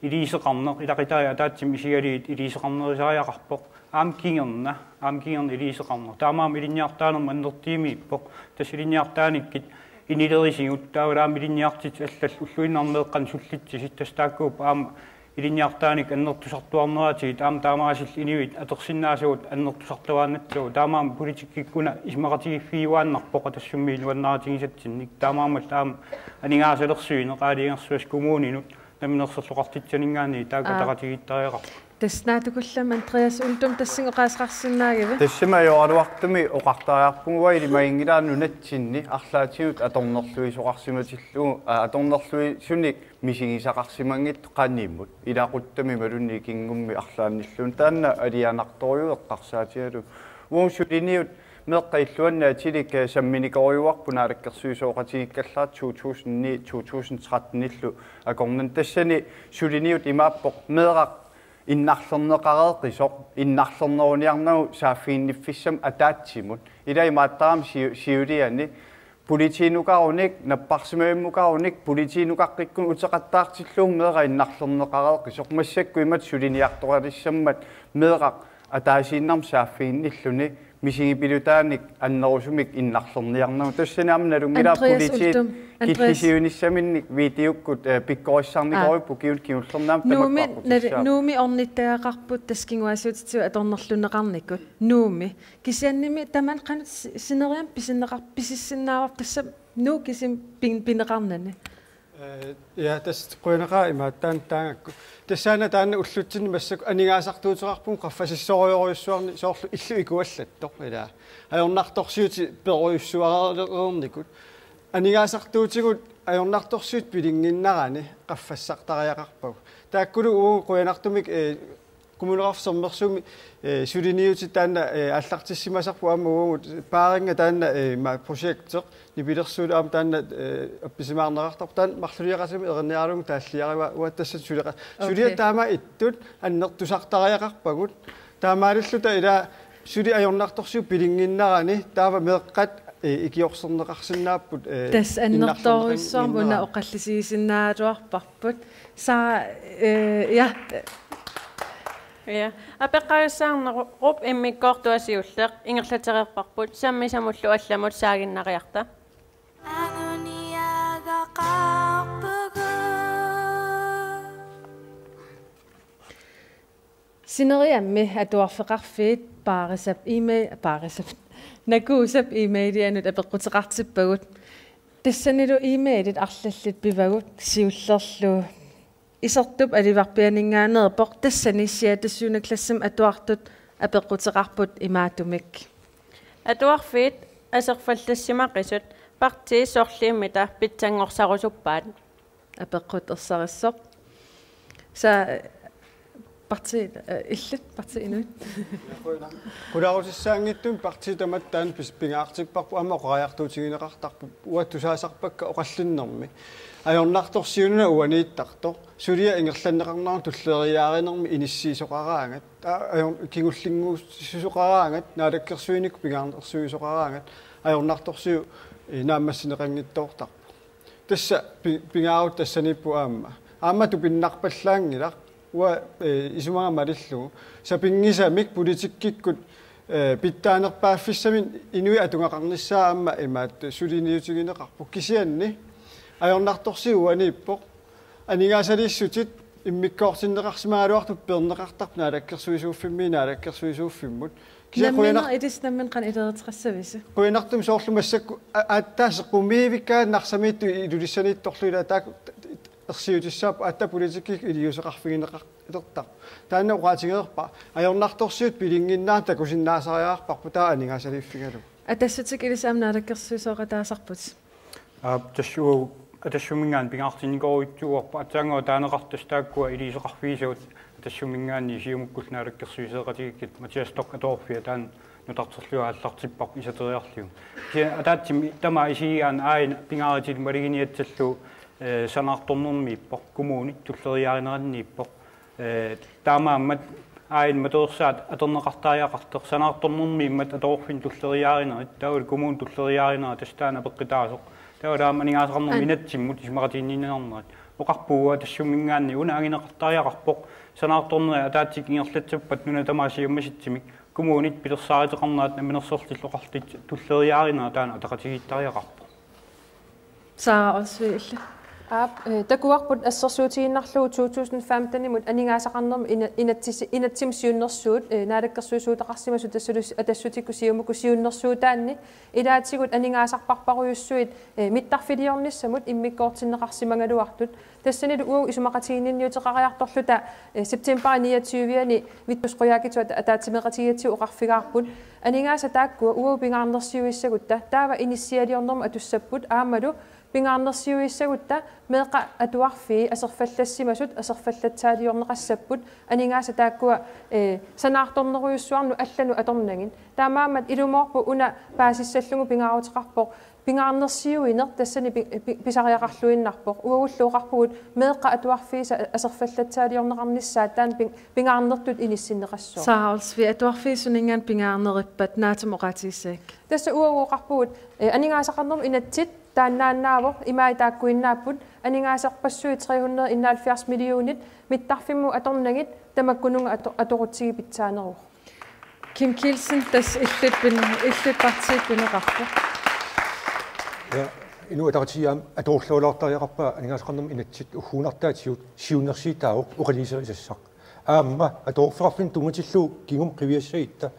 iliuuseqarneq, ilaqutariit ataatsimut isigalugit iliuuseqarnerusariaqarpoq. Aamma kingorna, aamma kingorna iliuuseqarneq. Taamaammat ilinniartitaanermut annertuumik ippoq. Tassa ilinniartitaanikkut inilerisigut, taavalu aamma ilinniartitsisut allallu ulluinnarni meeqqanut sullitsisut, tassa taakkuupput aamma ilinniartitaanikkut annertusartuarneratigut, aamma taamaasillutik inuit atorsinnaasagut annertusartuaannassagut, taamaammat politikkikkut una isumaqatigiiffigiuaannarpoq Atassummiit nuannaarutigisatsinnik, taamaammat aamma aningaasalersuineq aalajangersimasoq kommuninut Namminersorlutik Illoqartussaninngaanniit taakku, aa, ataqatigiittariaqarput. Tassa naatukullam Andreas Uldum tassani oqaaseqarsinnaagiva? Tassami ajoraluartumik oqartariaqarpugut, uanga ilimaginngilara nunatsinni arlaatigut atornerluisoqarsimatillugu, aa, atornerluisunik misigisaqarsimanngitsoq qanimmut. Ilaquttami imaluunniit kingummik arlaannilluunniit, taanna alianartorujuuvoq eqqarsaatigalugu. Uagut suliniut meeqqat illuanni atilik, eh, samminikorujuarput naalakkersuisooqatigiikkallartut to tusind ni, to tusind tretten-illu akornanni. Tassani suliniut imaappoq: Meeraq innarlerneqareersoq, innarlerneruniarnagu saaffiginniffissamik ataatsimut. Ila imaattarami siu-, siuliani politiinukarunik, napparsimmavimmukarunik, politiinukaqqikkunik uteqattaartillugu meeraq innarlerneqareersoq. Massakkut imatut suliniartoqalissammat meeraq ataasiinnarmik saaffiginnilluni misigipilutaanik annerusumik innarlerniarnagu. Tassani aamma nalunngilara Andreas politiit Uldum, Andreas. Killisiunissaminnik videokkut, eh, pikkorissarnikorujuupput. Aa. Kiun-, kingullerni aamma Nuummi tamakku nali-, aqqutissaapput. Nuummi ornittagaqarput tassa kinguaassiuutitigut atornerlunneqarnikut. Nuummi. Kisiannimi tamanna qanoq si-, sineriammi pisinneqar-, pisissinnaavarput tassa Nuup kisimi pin-, pineqarnani. Eh, ja, tassa qujanaqaaq imaattoq taanna taagakku. Tassaana taanna ullutsinni massakkut aningaasartuuteqarpugut qaffasissorujorujussuarnik, soorlu illut ikuallattoq, ila. Ajornartorsiutit perujussuareernikut. Aningaasartuutigut ajornartorsiutit pilinnginnarani qaffassartariaqarpagut. Taakkulu uagut qujanartumik, eh, Kommuneqarfik Sermersuumi, eh, suliniutit taanna, eh, aallartissimasarput aamma uagut paarinnga taanna, eh, ma-, projekti nipilersuut aamma taanna, eh, appisimaarneqartarpoq, taanna marluliaqasimik erinarlugu taalliarivaa, uagut tassa suleqa-, okay, suliat taama ittut annertusartariaqarpagut. Taamaalilluta ila suli ajornartorsiut pilinnginnarani taava meeqqat, eh, ikiorserneqarsinnaapput, eh, tassa annertoorujussuarmik una innarlerneqannginnarani oqallisigisinnaagaluarparput. Sa-, eh, ja. Ja. Apeqqarissaarnerup immikkoortua siulleq ingerlatereerparput, sammisamullu allamut saaginnariarta. Sineriammi atuarfeqarfiit Paarisap e-mail, Paarisap, Nakuusap e-mailianut apeqquteqartippagut. Tassanilu e-mailit arlallit pivagut, siullerlu Isertup alivarpianinngaanneerpoq, tassani siatassuuna klassimi atuartut apeqquteqarput imaatumik: Atuarfiit aserfallassimaqisut partiit sorliimmita pitsanngorsarusuppaatit? Apeqqut ersarissoq. Sa-, parti, eh, illit, parti Inuit. Qularutissaanngitsumik partiit tamatta taanna pis-, pingaartipparput, aamma oqariartuutigineqartarpoq, uanga tusaasarpakka oqallinnermi. Ajornartorsiut una uaniittartoq, suliaq ingerlanneqarnera tulleriiaarinermi inissiisoqaraangat, a-, ajor-, kingullinnguussisoqaraangat, naalakkersuinikkut pingaarnersiuisoqaraangat, ajornartorsiut, eh, naammassineqanngitsoortarpoq. Tassa pi-, pingaarut tassaniippoq aamma. Aamma tupinnarpallaanngilaq. Uanga, eh, isumaga malillugu. Sapinngisamik politikkikkut, eh, pitsaanerpaaffissamik inuit atugaqarnissaat aamma imaattoq suliniutigineqarpoq. Kisianni ajornartorsiut uaniippoq. Aningaasaliissutit immikkoortinneqarsimagaluartut peerneqartarput naalakkersuisuuffimmiit naalakkersuisuuffimmut. Kisianni nammineq qujanaq-, ilissi nammineq qanoq ilereqassavisi? Qujanartumik soorlu massakkut a-, aatsaat sequmiivikkaangat Narsamiittut Ilulissaaniittorlu, ila taakku ersiutissaapput, aatsaat politikkikkut iliuuseqarfigineqartarpoq. Taanna oqaatigereerpara. Ajornartorsiut pilinnginnarani takusinnaasariaqarparput taava aningaasaliiffigalugu. Atassutit ilissi aamma naalakkersuisooqataasarputit? Aap, tassuugu Atassuminngaanniit pingaartinnikoorujussuuarput, aatsaannguaq taaneqartoq tassa taakkua iliuuseqarfigisagut Atassuminngaanniit Siumukkullu naalakkersuisooqatigiikkit. Mathias Storch atuarfia taanna nutarterlugu aallartipparput isateriarlugu. Kisianni ataatsimik tamaat isigigaanni aajuna pingaarutilik maluginiassallugu, eh, sanaartornermiippoq, kommunit tulleriiaarineraniippoq. Eh, taamaammat aajuna matoorsaat atorneqartariaqartoq, sanaartornermiimmat atuarfinnut tulleriiaarinerit, taavalu kommunit tulleriiaarinerat, tassa taanna apeqqutaasoq. Taavalu aamma aningaasaqarnermut inatsimmut isumaqatiginninnermut. Oqarpugut Atassuminngaanniit una angineqartariaqarpoq, sanaartornerit ataatsikkut ingerlatsappat nuna tamaat siammasitsumik, kommunit pilersaaruteqarnerat Namminersorlutik Oqartussat tulleriiaarinerat taanna ataqatigiittariaqarpoq. Sara Olsvig, illit? Aap, eh, takuarput assersuutigiinnarlugu to tusind femten-imut aningaasaqarnermut ina-, inatsis-, inatsimmi siunnersuut, eh, naalakkersuisuutaqarsimasut tassalu Atassutikkut Siumukkut siunnersuutaanni ilaatigut aningaasarparparujussuit, eh, mittarfiliornissamut immikkoortinneqarsimagaluartut. Tassanilu uagut isumaqatiginninniuteqariartorluta, eh, september niogtyve-ani Vittus Qujaukitsoq at-, ataatsimeeqatigiiatsigut oqarfigaarput: Aningaasat taakkua uagut pingaarnersiuissagutta taava inissialiornermut atussapput aammalu pingaarnersiuissagutta meeqqat atuarfii aserfallassimasut aserfallatsaaliorneqassapput aningaasat taakkua, eh, sanaartornerujussuarnut allanut atornagit. Taamaammat ilumoorpoq una paasissallugu pingaaruteqarpoq pingaarnersiuineq tassani pi-, pi-, pisariaqarluinnarpoq. Uagullu oqarpugut meeqqat atuarfiisa aserfallatsaaliorneqarnissaat taanna ping-, pingaarnertut inissinneqassooq. Sara Olsvig, atuarfiit suninngaanniit pingaarnerippat naatsumik oqaatigissagakkit? Tassa uagut oqarpugut, eh, aningaasaqarnermut inatsit taannaannaavoq, imai taakkuinnaapput, aningaasarpassuit tre hundrede enoghalvfjerds millionit mittarfimmut atornagit, tamakkununnga ato-, atorutsigu pitsaaneruvoq. Kim Kielsen, tassa illit pin-, illit partiit pineqarpoq. Ja, Inuit Ataqatigiit aamma atorlualaartariaqarpaa aningaasaqarnermut inatsit ugguunartaatigut siunnersiitaavoq oqaluuserisassaq. Aamma atorfeqarfinnut tunngatillugu kingumut qiviassagutta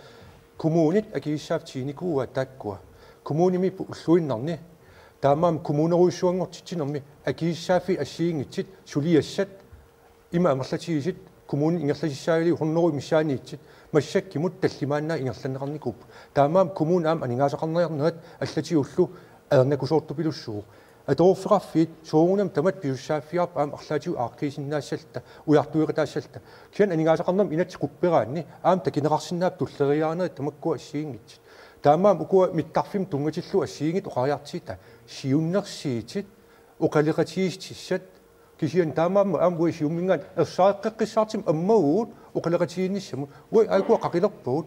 kommunit akisussaaffik tiginikuuaat taakkua. Kommunimiippoq ulluinnarni. Taamaammat kommunerujussuanngortitsinermi akisussaaffiit assigiinngitsut suliassat ima amerlatigisut kommunit ingerlasissaagaluit hunnorujut missaaniitsut massakkut tallimaannaat ingerlanneqarnikuupput. Taamaammat kommunit aamma aningaasaqarniarnerat allatigullu ajornakusoortupilussuuvoq. Atorfeqarfiit soorunami tamatta pisussaaffigaarput aamma arlaatigut aaqqiisinnaassalluta, ujartueqataassalluta. Kisianni aningaasaqarnermut inatsit qupperaanni aamma takuneqarsinnaapput tulleriiaanerit tamakkua assigiinngitsut. Taamaammat ukua mittarfimmut tunngatillugu assigiinngitsut oqariartuuta: Siunnersuutit oqaloqatigiissutissat. Kisianni taamaammat aamma uagut Siumuminngaanniit ersareqqeqqissaartumik ammavugut oqaloqatigiinnissamut. Uagut aajuku qaqilerpagut.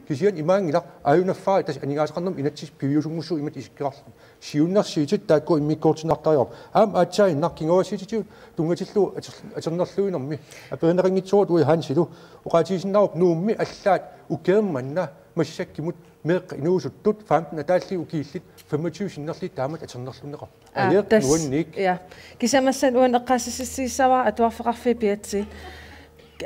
Kisianni imaanngilaq aajunaffaat tassa aningaasaqarnermut inatsisut piviusunngussapput imatut isikkoqarluni. Siunnersuutit taakkua immikkoortinniartariaqarput. Aamma aatsaannguaq kinguaassiuutitigut tunngatillugu ater-, atornerluinermi aperineqanngitsooruit uagut Hansilu oqaatigisinnaavarput Nuummi allaat ukiormanna massakkumut meeqqat inuusuttut femten ataallugit ukiullit femogtyve sinnerlugit taamatut atornerlunneqarput. Aa, ajoq tas-, nuanniik. Ja. Kisamassat uani eqqaasitsissavara atuarfeqarfiit piatsigit.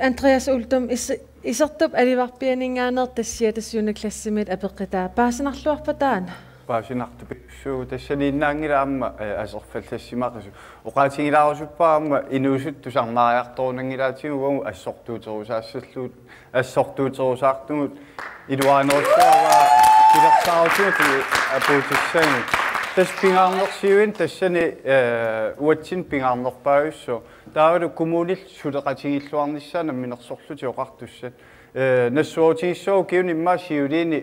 Andreas Uldum, is-, isertup alivarpianinngaanneersoq tassa siunersuunermi apeqqutaa paasinarluarpa taanna? Paasinartupilussuuvoq, tassaniinnaanngilaq aamma, eh, aserfallassimaqisut. Oqaatigilaarusuppa aamma inuusuttut tusarnaariartorunanngilaatigut uagut assortuuterusaassallugu assortuuterusaartugut iluarinerussuaq pilersaarusigut apuutissagut. Tassa pingaarnersiuineq tassani, eh, uatsinnut pingaarnerpaajussuuvoq. Taavalu kommunillu suleqatigiilluarnissaat Namminersorlutik Oqartussat. Eh, nassuerutigissavarput ukiuni immaqa siuliini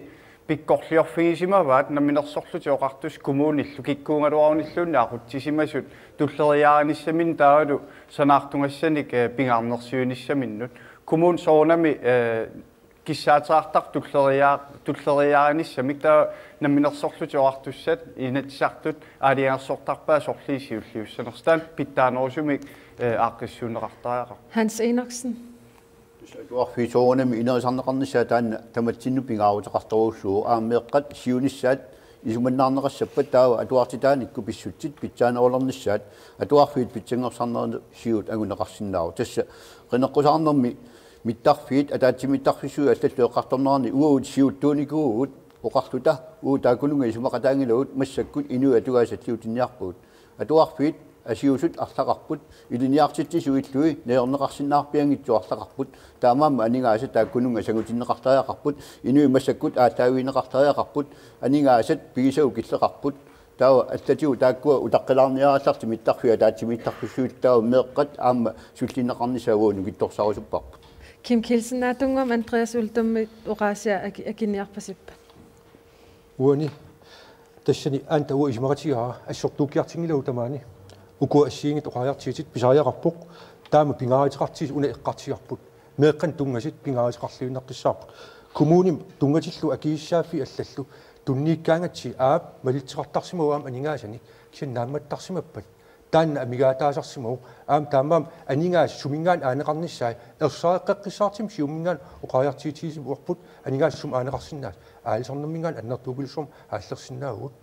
pikkorliorfigisimavaat Namminersorlutik Oqartussat kommunillu kikkuugaluarunilluunniit aqutsisimasut tulleriiaarnissaminnut taavalu sanaartugassanik, eh, pingaarnersiuinissaminnut. Kommuni soorunami, eh, kissaateqartarpoq tulleriia-, tulleriiaarinissamik, taava Namminersorlutik Oqartussat Inatsisartut aalajangersortarpaat sorliit siulliussanersut. Taanna pitsaanerusumik, eh, aaqqissuunneqartariaqarpoq. Hans Enoksen. Tassa atuarfiit soorunami inerisarneqarnissaat taanna tamatsinnut pingaaruteqartorujussuuvoq, aamma meeqqat siunissaat isumannaarneqassappat taava atuartitaanikkut pissutsit pitsaanerulernissaat atuarfiit pitsanngorsarnerisigut anguneqarsinnaavoq. Tassa qineqqusaarnermi mittarfiit ataatsimiittarfissuit allallu eqqartorneranni uagut siuttuunikuuvugut oqarluta: Uagut taakkununnga isumaqataanngilagut, massakkut inuit atugaasat salliutinniarpagut. Atuarfiit asiusut arlaqarput, ilinniartitsisut illui najorneqarsinnaarpianngitsut arlaqarput, taamaammat aningaasat taakkununnga sangutinneqartariaqarput, inuit massakkut aallaavigineqartariaqarput, aningaasat pigisagut killeqarput, taava allatigut taakkua utaqqilaarniarallartut mittarfiit ataatsimiittarfissuit, taava meeqqat aamma sullinneqarnissaat uagut nukittorsarusupparput. Kim Kielsen, naatsunnguamik Andreas Uldumip oqaasia aki-, akunniarpasippat? Uani tassani aamma uanga isumaqatigaara assortuukkiartunngilagut tamaani. Ukua assigiinngitsut oqariartuutit pisariaqarpoq. Taama pingaaruteqartigisoq una eqqartugarput. Meeqqanut tunngasut pingaaruteqarluinnaqqissaarput. Kommunimut tunngatillugu akisussaaffiit allallu tunniukkaangatsigit, aap, malitseqartarsimavoq aamma aningaasanik, kisianni naammattarsimappat taanna amigaataasarsimavoq. Aamma taamaammat aningaasat suminngaanniit aaneqarnissaat ersareqqeqqissaartumik Siumuminngaanniit oqariartuutigisimavoq, aningaasat sumut aaneqarsinnaasut. Aalisarnerminngaanniit annertuupilussuarmik aallersinnaavugut.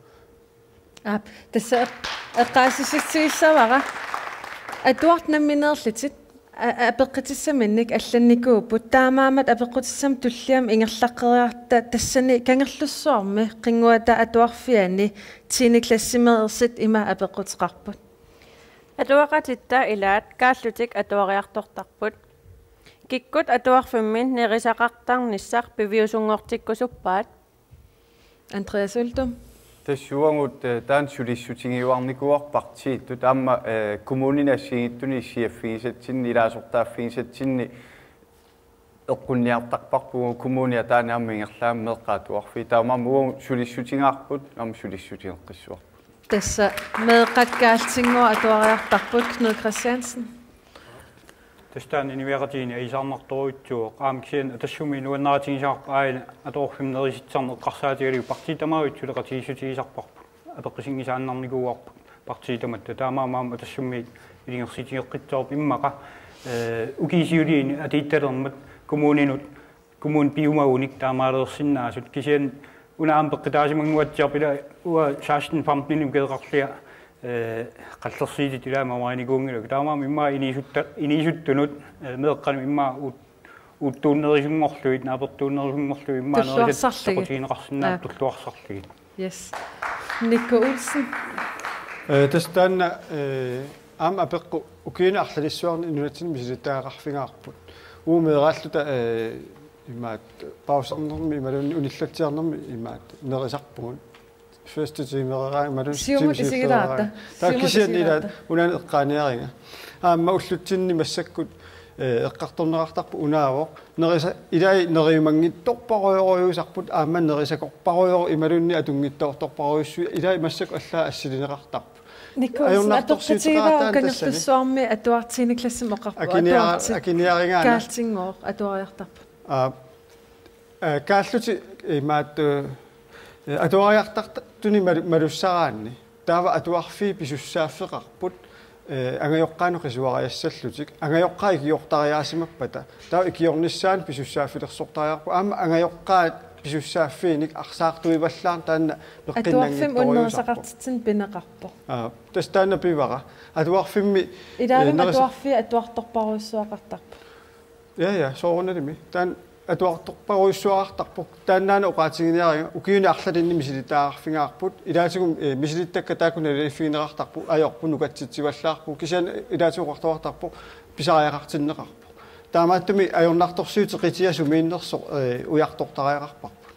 Aap, tassa eq-, eqqaasitsissutigissavara. Atuartut nammineerlutit a- apeqqutissaminnik allannikuupput, taamaammat apeqqutissamik tulliamut ingerlaqqeriarta tassani Kangerlussuarmi Qinnguata Atuarfiani tiende klassimeersut ima apeqquteqarput. Atuaqatitta ilaat kaallutik atuariartortarput. Kikkut atuarfimmi nerisaqartarnissaq piviusunngortikkusuppaat? Andreas Uldum. Tassa uagut, eh, taanna sulissutigiuarnikuuarput partiittut aamma, eh, kommunini assigiinngitsunik issiaffigisatsinni ilaasortaaffigisatsinni eqqunniartarparput, kommuni ataani aamma ingerlaammat meeqqat atuarfiit. Taamaammat uagut sulissutigaarput aamma sulissutigeqqissavarput. Tassa meeqqat kaallutinngooq atuariartarput. Knud Kristiansen. Tassa taanna inuiaqatigiinni ajuusaarnartorujussuuvoq, aamma kisianni Atassumi nuannaarutigisarput aajuna atuarfimmi nerisitsisarneq eqqarsaatigalugu partiit tamaasa suleqatigiissutigisarparput. Apeqqutigisaannarnikuuarput partiit tamatta. Taamaammat aamma Atassummiit ilungersuutigeqqissavarput immaqa, eh, ukiut siuliini atuuttalermat kommuninut, kommunit piumagunik taamaaliorsinnaasut, kisianni una aamma peqqutaasimanguatsiarput ila uanga seksten femten ukeeqarlia, eh, qallersiitit ilaat mamarinikuunngilakka. Taamaammat immaqa inuusutta-, inuusuttunut, eh, meeqqanut immaqa uut-, uuttuunnerusunngorlugit, naapertuunnerusunngorlugit immaqa nerisat Tulluarsarlugit. Soqutigineqarsinnaasut. Aap. Tulluarsarlugit. Yes. Nikku Olsen. Eh, tassa taanna, eh, aamma apeqqut ukiuni arlalissuarni nunatsinni misilittagaqarfigaarput. Uagut meeraalluta, eh, imaattoq pausisarnermi imaluunniit unillatsiarnermi imaattoq nerisarpugut. Første timereeraangat imaluunniit Siumut tiimisiulleeraangat. Isigilaarta. Taava Siumut kisianni ilaat isigilaarta. Unaana eqqaaniariga. Aamma ullutsinni massakkut, eh, eqqartorneqartarpoq unaavoq. Nerisa-, ilai neriumanngitsorparujorujussuusarput aamma nerisakorparujorujussuuvoq imaluunniit atunngitsoortorparujussuuvoq ilai massakkut allaat assilineqartarput. Nikku Olsen, ajornartorsiuteqarata apeqqutigaara taanna tassani. Kangerlussuarmi atuartiiniklassimut oqarpoq. Akiniara-, atuartut akiniarigaana. Kaallutinngooq atuariartarput. Aa, eh, kaallutik imaattoq, eh, atuariartartuni malu-, malussaraanni. Taava atuarfiit pisussaaffeqarput, eh, angajoqqaanut qisuariassallutik, angajoqqaat ikiortariaasimappata. Taava ikiornissaanut pisussaaffilersortariaqarpoq. Aamma angajoqqaat pisussaaffiinik arsaartuivallaarneq taanna Atuarfimmi peqqinnanngitsorujussuusarpoq. Unnerisaqartitsineq pineqarpoq. Aa, tassa taanna pivara. Atuarfimmi, Ilaanni eh, nerisa- atuarfiit atuartorparujussuaqartarput. Ja, ja, soorunalimi. Taanna atuartorparujussuaqartarpoq. Taannaana oqaatiginiariga ukiuni arlalinni misilittagaqarfigaarput. Ilaatigut, eh, misilittakkat taakku naliliiffigineqartarput. Ajorput nukatsitsivallaarput. Kisianni ilaatigut oqartoqartarpoq pisariaqartinneqarpoq. Taamaattumik ajornartorsiutit qitiat sumiinnersoq, eh, ujartortariaqarparput.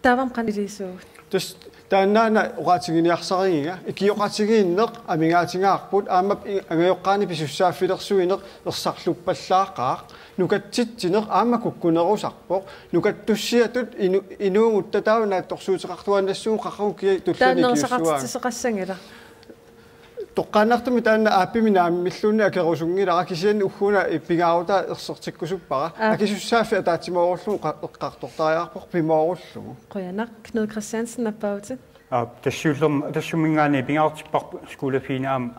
Taava aamma qanoq iliussaagut? Tassa taannaana oqaatiginiarsarigiga, ikioqatigiinneq amigaatigaarput, aamma i-, angajoqqaani pisussaaffilersuineq ersarluppallaaqaaq, nukatsitsineq aamma kukkunerusarpoq, nukattussiatut inu-, inuuguttaaq taava naatsorsuuteqartuaannassuugut qaqugu kia tullani ikiussuaanga. Taanna nerisaqartitsisoqassanngilaq. Toqqaannartumik taanna aappimmi naammilluunniit akerusunngilara kisianni ugguuna pingaarutaa ersertikkusuppara. Aap. Akisussaaffik ataatsimoorullugu qa-, eqqartortariaqarpoq pimoorullugu. Qujanaq, Knud Kristiansen, nappaavutit. Aap, tassa siullermik Atassuminngaanniit pingaartipparput skolefrien aamma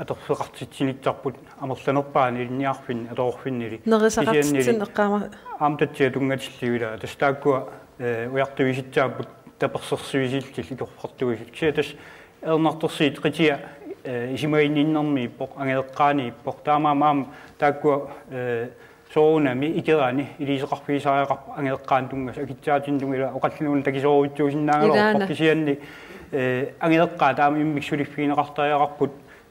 atorfeqartitsinissarput amerlanerpaani ilinniarfinni atuarfinnili. Nerisaqartitsineq kisiannili eqqaama- aamma tatsiaq tunngatillugu ilaa. Tassa taakkua, eh, ujartuisitsisaapput tapersersuisillutillu ikorfartuisut. Kisianni tassa ajornartorsiutit qitiat, eh, isumaginninnermiippoq, angajoqqaaniippoq. Taamaammat aamma taakkua, eh, soorunami ikerani iliuuseqarfigisariaqarput angajoqqaanut tunngasut akitsaatinnut ilaa oqallinnerup takisoorujussuusinnaagaluarpoq. Ilaana. Kisianni, eh, angajoqqaat aamma immikkut suliffigineqartariaqarput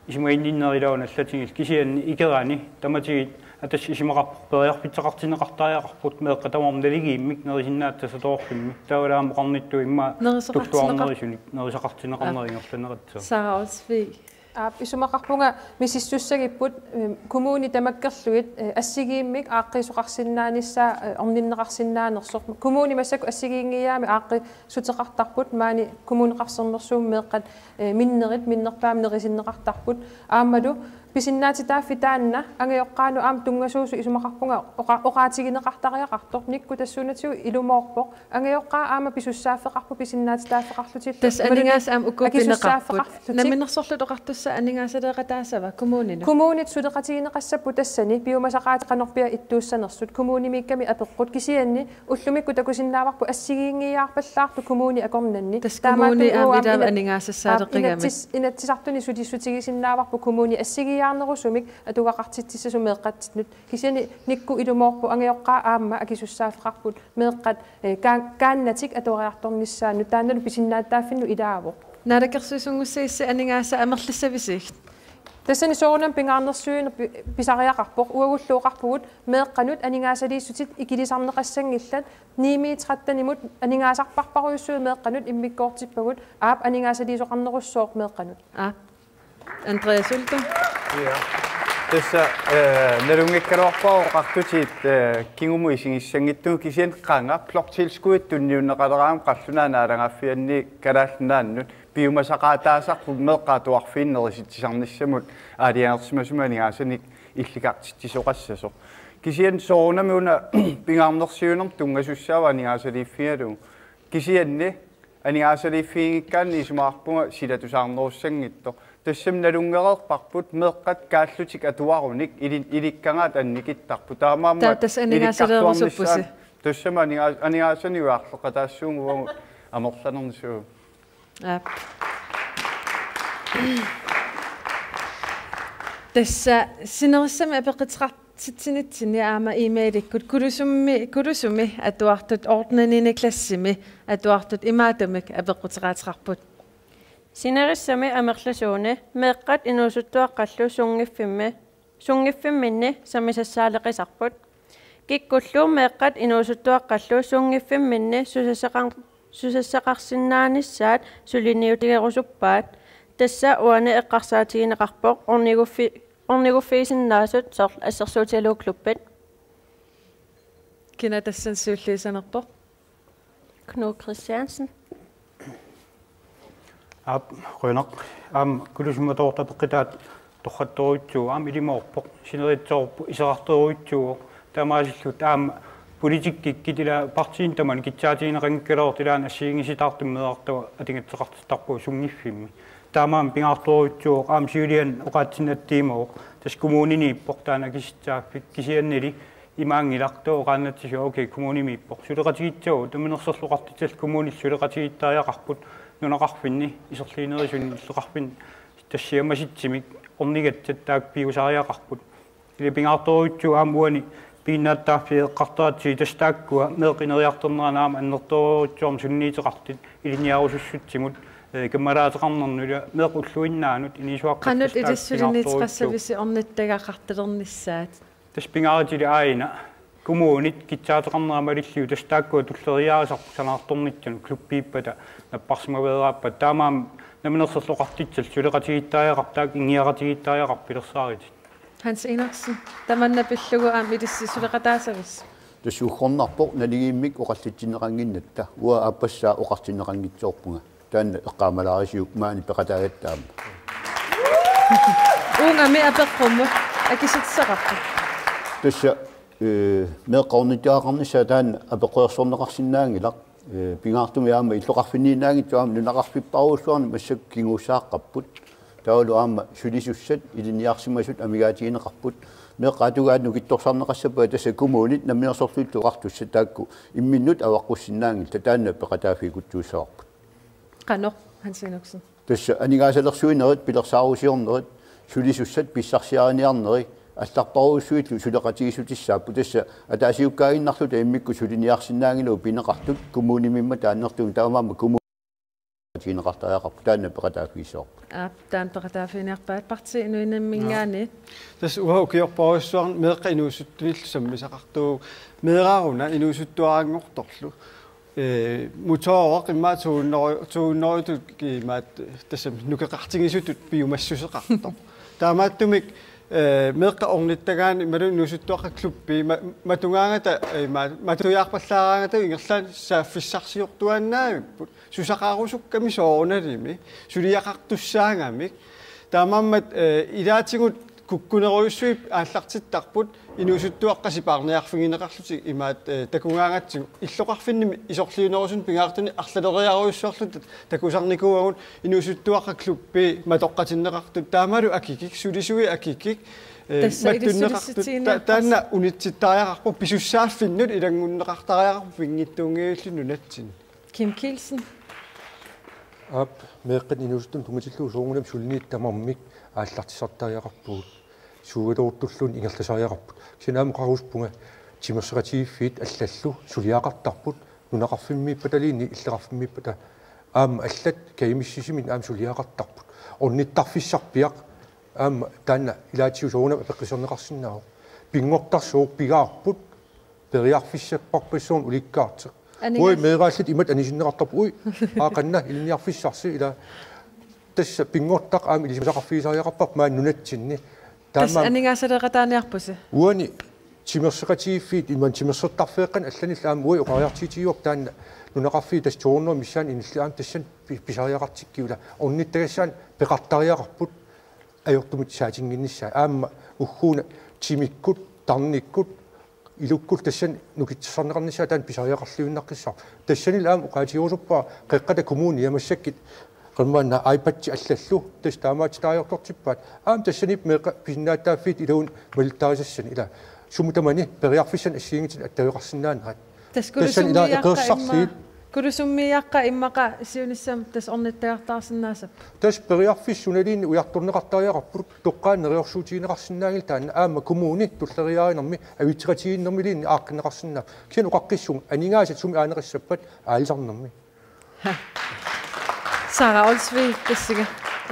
isumaginninnerit iluanni allatigillu kisianni ikerani tamatigut Atassap isumaqarpoq periarfissaqartinneqartariaqarput meeqqat tamarmik naligiimmik nerisinnaasut atuarfimmik. Taavalu aamma oqarnittut immaqa nerisaqartinneqar- tulluarnerusuni nerisaqartinneqarneq Aap. Ingerlanneqassaaq. Sara Olsvig. Aap, isumaqarpunga misissussagipput, eh, kommunit tamakkerlugit, eh, assigiimmik aaqqiisoqarsinnaanissaa, eh, orninneqarsinnaanersoq. Kommunit massakkut assigiinngiiaamik aaqqissuteqartarput, maani Kommuneqarfik Sermersuumi meeqqat, eh, minnerit, minnerpaamik nerisinneqartarput. Aammalu pisinnaatitaaffik taanna, angajoqqaanut aamma tunngasuusut isumaqarpunga oqa-, oqaatigineqartariaqartoq, Nikku tassuunatigut ilumoorpoq. Angajoqqaat aamma pisussaaffeqarput pisinnaatitaaffeqarlutillu. Tassa aningaasat aamma uku pineqarput. Akisussaaffiqarlutik. Namminersorlutik oqartussat aningaasaleeqataassava kommuninut? Kommunit suleqatigineqassapput tassani piumasaqaatit qanorpiaq ittuussanersut. Kommunimiikkami apeqqut kisianni ullumikkut takusinnaavarput assigiinngiiaarpallaartoq kommuni akornanni. Tassa kommuni aamma uagut ilaava ina-, aningaasassaaleqigamik. Aap, inatsis-, Inatsisartuni sulissutigisinnaavarput kommuni assigiia-, Arnerusumik atugaqartitsissasoq meeqqatinnut, kisianni Nikku ilumoorpoq angajoqqaat aamma akisussaaffeqarput meeqqat, eh, kaan-, kaannatik atuariartornissaannut, taannalu pisinnaatitaaffinnut ilaavoq. Naalakkersuisunngussagissi aningaasat amerlassavisiuk? Tassani soorunami pingaarnersiuineq pi-, pisariaqarpoq, uagullu oqarpugut meeqqanut aningaasaliissutit ikilisarneqassanngillat, ni-mi tretten-imut aningaasarparparujussuit meeqqanut immikkoortippagut, aap aningaasaliisoqarnerussooq meeqqanut. Aap. Andreas Ulto. Ja. Tassa, eh, nalunngikkaluarpara oqartutit, eh, kingumut isigissanngitsugut, kisianni qanga bloktilskuddip tunniunneqaleraangama qallunaat naalagaaffianni Kalaallit Nunaannut piumasaqaataasarput meeqqat atuarfiini nerisitsisarnissamut aalajangersimasumik aningaasanik illikartitsisoqassasoq. Kisianni soorunami una pingaarnersiuinermut tunngasussaavoq aningaasaliiffigalugu. Kisianni aningaasaliiffiginngikkaanni isumaqarpunga silatusaarnerussanngitsoq. Tassami nalunngereerparput meeqqat kaallutik atuarunik ili-, ilikkagaat annikittarput. Taamaammat... Taava tassa aningaasaleerusuppusi? Ilikkartuarnissaat tassami aningaa-, aningaasanik ujarleqataassuunga uagut amerlanernissaat. Aap. Tassa sinerissami apeqquteqartitsinitsinni aamma e-mailikkut Kulusummi, Kulusumi atuartut ottende klassimi atuartut imaatumik apeqquteqaateqarput. Sinerissami amerlasuuni meeqqat inuusuttuaqqallu sunngiffimmi sunngiffimminni sammisassaaleqisarput. Kikkullu meeqqat inuusuttuaqqallu sunngiffimminni susassaqar-, susassaqarsinnaanissaat suliniutigerusuppaat. Tassa uani eqqarsaatigineqarpoq orniguffi-, orniguffigisinnaasut soorlu assersuutigalugu klubbit. Kina tassani siulliusanerpoq? Knud Kristiansen. Aap, qujanaq. Aamma Kulusummi atuartut apeqqutaat torrattorujussuuvoq, aamma ilumoorpoq, sineritsoorpoq, iserartorujussuuvoq, taamaasilluta aamma politikkikkut ila partiinit tamanit kitsaatigineqanngikkaluartut ilaanni assigiinngisitaartumik meerartagut atugassaqartittarpagut sunngiffimmi. Taamaammat pingaartorujussuuvoq, aamma siuliani oqaatsinni attuumavoq, tassa kommuniniippoq taanna akisussaaffik, kisiannili imaanngilaq taava oqaannatsisoq, okay, kommunimiippoq. Suleqatigiissavagut, Namminersorlutik Oqartussat kommunillu suleqatigiittariaqarput nunaqarfinni isorliunerusuni illoqarfinni tassa siammasitsisumik ornigassat taakku piusariaqarput. Ila pingaartorujussuuvoq aamma uani piginnaatitaaffiit eqqartoratsigu tassa taakkua meeqqat ineriartorneranni aamma annertoorujussuarmik suliniuteqartut ilinniarusussutsimut, eh, kammalaateqarnernut ila meeqqat ulluinnaanut inuusuaqqat. Qanoq tassa taakku ilissi suliniuteqassavisi pingaartorujussuuvoq ornittagaqartalernissaat? Tassa pingaarutilik aajuna kommunit kitsaateqarnerat malillugu tassa taakkua tulleriiaarisarput sanaartornitsinni klubbiippata napparsimaveeraappata, taamaammat Namminersorlutik Oqartussat suleqatigiittariaqarput taakku ingiaqatigiittariaqarput pilersaarutit. Hans Enoksen, tamanna pillugu aamma ilissi suleqataassavisi? Tassa uggornarpoq naligiimmik oqallitsinneqannginnatta, uanga aappassaa oqartinneqanngitsoorpunga. Taanna eqqaamalaarisiuk maani peqataagatta aamma. Uungami apeqqummut akisutissaqarpoq. Tassa, eh, meeqqat ornittagaqarnissaat taanna apeqqutaasorneqarsinnaanngilaq. Eh, pingaartumik aamma illoqarfinniinnaanngitsoq aamma nunaqarfipparujussuarnik massakkut kinguussaaqqapput. Taavalu aamma sulisussat, ilinniarsimasut amigaatigineqarput. Meeqqat atugaat nukittorsarneqassappat tassa kommunit Namminersorlutillu Oqartussat taakku imminnut avaqqussinnaanngillat, taanna peqataaffigikkutsuussavarput. Qanoq, Hans Enoksen? Tassa aningaasalersuinerit, pilersaarusiornerit, sulisussat pissarsiariniarneri, allarparujussuillu suleqatigiissutissaapput. Tassa ataasiukkaaginnarluta immikkut suliniarsinnaanngilagut pineqartut kommunimiimmat annertuumik, taamaammat kommunit tigineqartariaqarput, taanna peqataaffigissavarput. Aap, taanna peqataaffiginiarpaat. Partii Inuit Namminngaanniit. Tassa uanga ukiorparujussuarni meeqqat inuusuttunillu sammisaqartuuvugut, meeraaruna inuusuttuaranngortorlu. Eh, motooraq immaqa to hundrede, to hundrede-tut imaattoq tassami nukeqartigisutut piumassuseqartoq. Taamaattumik, eh, meeqqat ornittagaanni imaluunniit inuusuttuaqqat klubbi ma-, matugaangata, eh, ma-, matujaarpallaaraangata ingerlaannaq saaffissarsiortuaannaavipput. Susaqarusukkami soorunalimi, suliaqartussaagamik. Taamaammat, eh, ilaatigut kukkunerujussuit aallartittarput, inuusuttuaqqat sipaarniarfigineqarlutik imaat, eh, takugaangatsigu. Illoqarfinnimi isorliunerusunik pingaartunik arlaleriarujussuarluta takusarnikuuagut, inuusuttuaqqat klubbi matoqqatinneqartut, taamalu akikik, sulisui akikik, eh, tassa mattunneqartut, ta-, ilissulissitsigineqarsi-, taanna unitsittariaqarpoq, pisussaaffinnut ilanngunneqartariaqarpoq pinngitsuunngivilluni nunatsinni. Kim Kielsen. Aap, meeqqat inuusuttunut tunngatillugu soorunami suliniutit tamarmik aallartissartariaqarpugut. suugaluartulluunniit ingerlasariaqarput. Kisianni aamma oqarusuppunga timersoqatigiiffiit allallu suliaqartarput, nunaqarfimmiippataluunniit illoqarfimmiippata, aamma allat kajumissisiminnik aamma suliaqartarput. Ornittarfissarpiaq aamma taanna ilaatigut soorunami apeqqusserneqarsinnaavoq. Pinngortarsuup pigaarput, periarfissarpassuarnik ulikkaartoq. Aningaas- Ui, meeraalluta imatut anisinneqartarput. Ui, aa, qanoq ilinniarfissarsi, ila. Tassa pinngortitaq aamma ilisimasaqarfigisariaqarparput maani nunatsinni. Tassa taamaammat aningaasaleeqataaniarpusi. Uani timersoqatigiiffiit imaluunniit timersortarfeeqqanik allanillu aamma uagut oqariartuutigaarput taanna nunaqarfiit tassa to hundrede missaanni inillit aamma tassani pi-, pisariaqartikkavut, ila. Ornittagassaannik peqartariaqarput ajortumik saatinnginnissaat. Aamma ugguuna timikkut, tarnikkut, ilukkullu tassani nukittorsarneqarnissaat taanna pisariaqarluinnaqqissaarpoq. Tassanilu aamma oqaatigerusuppara Qeqqata Kommunia massakkut qimaanna iPad-it allallu tassa taamaatitaajartortippaat. Aamma tassani meeqqat pisinnaatitaaffiit iluani malittarisassani, ila. Sumut tamani periarfissanik assigiinngitsunik attaveqarsinnaanerat. Tassa Tassani ila Kulusummiiaqqat eqeersarliit. imma-, Kulusummiiaqqat immaqa siunissami tassa ornittagartaarsinnaasapput. Tassa periarfissaq sunaluunniit ujartorneqartariaqarpoq, toqqaannaq neriorsuutigineqarsinnaanngilaq taanna, aamma kommuni tulleriiaarinermi avitseqatigiinnermiluunniit aaqqinneqarsinnaavoq. Kisianni oqaqqissuunga aningaasat sumi aaneqassappat aalisarnermi. Sara Olsvig, tassunga.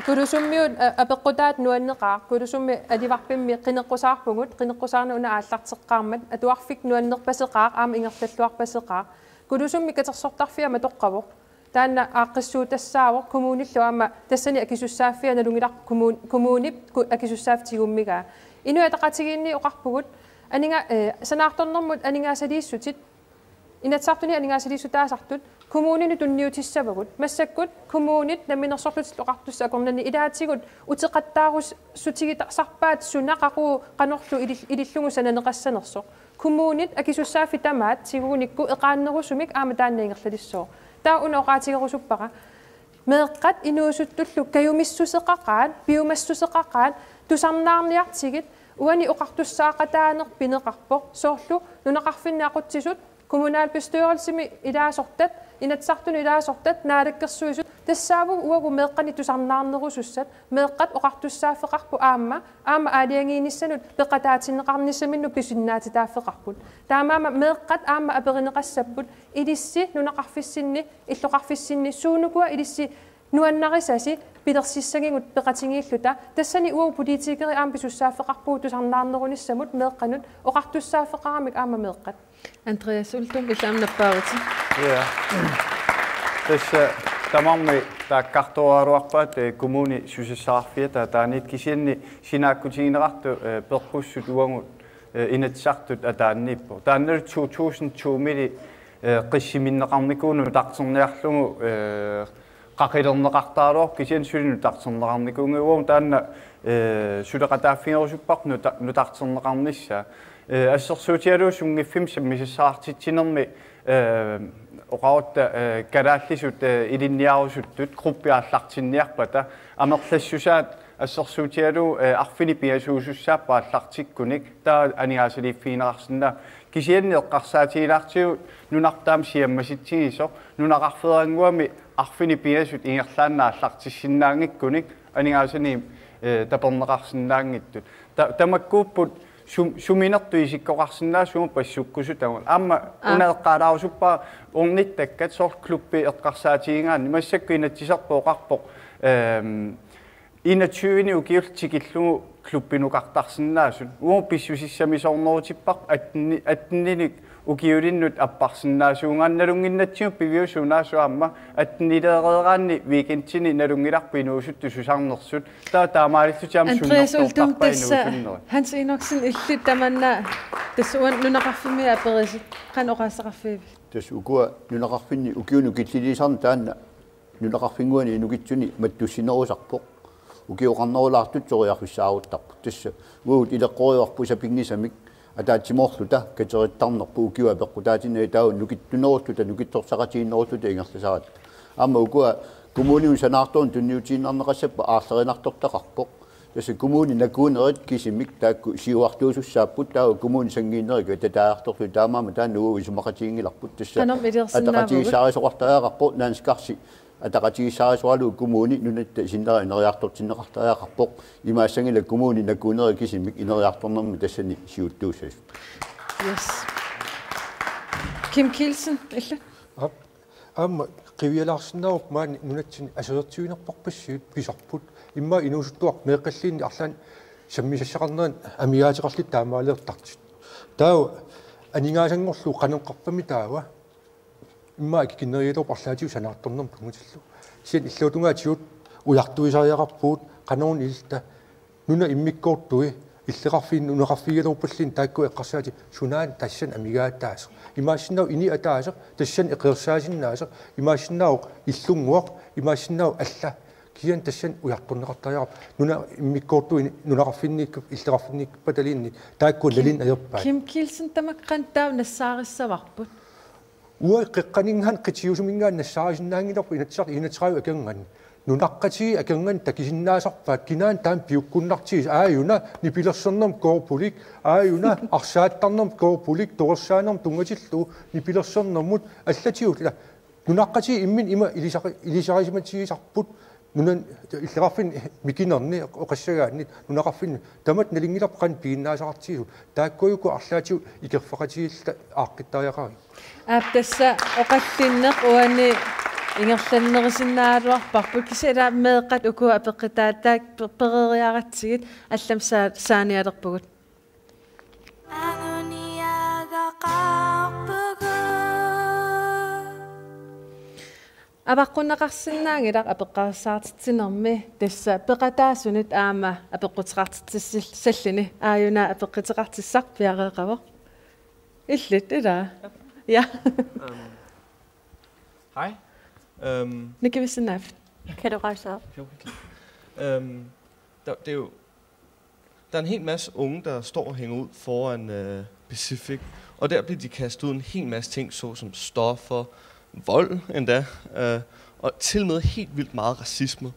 Kulusummiut, a-, apeqqutaat nuanneqaaq, Kulusummi alivarpimmi qineqqusaarpugut, qineqqusaarneq una aallarteqqaarmat, atuarfik nuannerpaseqaaq, aamma ingerlalluarpaseqaaq. Kulusummi katersortarfia matoqqavoq. Taanna aaqqissuuttassaavoq, kommunillu aamma tassani akisussaaffia nalunngilarput, kommun-, kommunip ku-, akisussaaffik tigummigaa. Inuit Ataqatigiinni oqarpugut, aninga-, eh, sanaartornermut aningaasaliissutit, Inatsisartuni aningaasaliissutaasartut kommuninut tunniutissavagut. Massakkut kommunit Namminersorlutillu Oqartussat akornanni ilaatigut uteqattaarussutigitaasarpaat suna, qaqugu, qanorlu ilil-, ilillugu sananeqassanersoq. Kommunit akisussaaffik tamaat tigugunikku eqaannerusumik aamma taanna ingerlalissooq. Taava una oqaatigerusuppara. Meeqqat inuusuttullu kajumissuseqaqaat, piumassuseqaqaat, tusarnaarniartigit, uani oqartussaaqataaneq pineqarpoq, soorlu nunaqarfinni aqutsisut, kommunalbestyrelsimi ilaasortat, Inatsisartuni ilaasortat, Naalakkersuisut, tassaapput uagut meeqqanik tusarnaarnerusussat, meeqqat oqartussaaffeqarput aamma, aamma aalajangiinissanut peqataatinneqarnissaminnut pisinnaatitaaffeqarput. Taamaammat meeqqat aamma aperineqassapput, ilissi nunaqarfissinni, illoqarfissinni, suunukua ilissi nuannarisasi pilersissagigut peqatigiilluta. Tassani uagut politikerit aamma pisussaaffeqarpugut tusarnaarnerunissamut meeqqanut, oqartussaaffeqaramik aamma meeqqat. Andreas Uldum, illit aamma nappaavutit. Ja. Tassa tamarmik taakkartoraluarpaat, eh, kommunip susassaqarfiata ataaniittoq, kisianni sinaakkutigineqartoq, eh, peqqussut uagut, eh, Inatsisartut ataaniippoq. Taannalu to tusind to-mili, eh, qissiminneqarnikuuvoq nutarterniarlugu, eh, qaqilerneqartaraluarpoq, kisianni suli nutarterneqarnikuunngilaq, uagut taanna, eh, suleqataaffigerusupparput nuta-, nutarterneqarnissaa. Eh, assersuutigalugu sunngiffimmi sammisassaqartitsinermi, eh, oqarutta, eh, kalaallisut, eh, ilinniarusuttut gruppi aallartinniarpata amerlassusaat assersuutigalugu, eh, arfineq pingasuusussaapput aallartikkunik, taava aningaasaliiffigineqarsinnaavoq. Kisianni eqqarsaatigilaartigu nunarput aamma siammasitsigisoq, nunaqarfeerannguami arfineq pingasut ingerlaannaq aallartissinnaanngikkunik aningaasanik, eh, taperneqarsinnaanngitsut. Ta-, tamakkuupput sum-, suminertut isikkoqarsinnaasut sumut passukkusutagut. Aamma Aa. Una eqqaalaarusuppara ornittakkat, soorlu klubbi eqqarsaatigigaanni. Massakkut Inatsisartut oqarpoq, ehm, enogtyve-ni ukiullu tikillugu klubbinukartarsinnaasut. Uagut pissusissamisoornerutipparput atten-, atten-inik ukiulinnut apparsinnaasuugaanni, nalunnginnatsigu piviusuunaasut aamma atten-ileereeraanni weekendini nalunngilarput inuusuttut susarnersut. Taava taamaalillutik aamma Andreas Uldum, sunnertoortarpaat tassa inuusunnerit. Hans Enoksen, illit tamanna tassa uani nunaqarfimmi aperisit, qanoq oqaaseqarfigivigit? Tassa ukua nunaqarfinni ukiunut killiliisarneq taanna nunaqarfinnguani inukitsuni mattussinerusarpoq. Ukioqarnerulaartut toriarfissaaruttarput. Tassa uagut ileqqorivarput sapinngisamik ataatsimoorluta katerittarnerput ukiup apeqqutaatinneri, taava nukittunerulluta, nukittorsaqatigiinnerulluta ingerlasaratta. Aamma ukua kommuninut sanaartorneq tunniutiinnarneqassappat aarlerinartortaqarpoq. Tassa kommunip nakuunerit kisimik taakku siuartuusussaapput, taava kommunip sanngiinnerit kataajartorlutik, taamaammat taanna uagut isumaqatiginngilarput. Tassa qanormi iliorsinnaavugut? Ataqatigiissaarisoqartariaqarpoq, Naanersukarsi ataqatigiissaarisoralugu kommuni nunatta sinnera ineriartortinneqartariaqarpoq, imaassanngilaq kommuni nakuunerit kisimik ineriartornermi tassani siuttuussasut. Yes. Kim Kielsen, illit? Aap. Aamma qivialaarsinnaavoq maani nunatsinni assersuutiginerpassuit pisarput. Immaqa inuusuttuartut meeqqalluunniit arlaannik sammisassaqarnerat amigaateqarlutik taamaaliortartut. Taava aningaasanngorlugu qanoq eqqarpami taava. Immaqa akikinnerugaluarpoq arlaatigut sanaartornermut tunngatillugu. Kisianni illuatungaatigut ujartuisariaqarpugut qanoruna ililluta nunap immikkoortui illoqarfiit nunaqarfigigaluarpalluunniit taakku eqqarsaatit sunaana tassani amigaataasoq. Imaassinnaavoq inuit ataaseq tassani eqeersaasinnaasut, imaassinnaavoq illunnguaq, imaassinnaavoq alla. Kisianni tassani ujartorneqartariaqarpoq. Nunap immikkoortui nunaqarfinniikkup-, illoqarfinniikkupataluunniit taakku naluneq ajorpaat. Kim Kielsen, tamakku qanoq taava nassaarisassarput? Uanga qeqqaninngaanniit qitiusuminngaanniit nassaarisinnaanngilarput Inatsisartut enogtredive akornanni. Nunaqqatigiit akornanni takusinnaasarpaat kinaana taama piukkunnartigisoq, aajuna nipilersornermut koorpulik, aajuna arsaattarnermut koorpulik, torersaanermut tunngatillugu nipilersornermut allatigut ila nunaqqatigiit imminnut ima ilisari-, ilisarisimatigisarput nunani illoqarfinni mikinerni oqassagaanni nunaqarfinni tamatta nalunngilarput qanoq piginnaasaqartigisut taakkuuku arlaatigut ikerfeqatigiilluta aaqqittariaqarigit. Aap, tassa oqallinneq uani ingerlannerusinnaagaluarparput kisianni meeqqat uku apeqqutaat taakku pe-, pereeriaratsigit allamik saa-, saanialerpugut. Avaqqunneqarsinnaanngilaq apeqqarissaartitsinermi tassa peqataasunut aamma apeqquteqartitsissalluni aajuna apeqquteqartissaq piareeqavoq. Illit, ilaa? Ja. Øhm, hej. Øhm, Nikivissinnaap. Kan du rejse dig op? Jo, helt klart. Øhm, der, det er jo, der er en hel masse unge, der står og hænger ud foran øh, Pacific, og der bliver de kastet ud en hel masse ting, såsom stoffer, vold endda, øh, og til og med helt vildt meget racisme.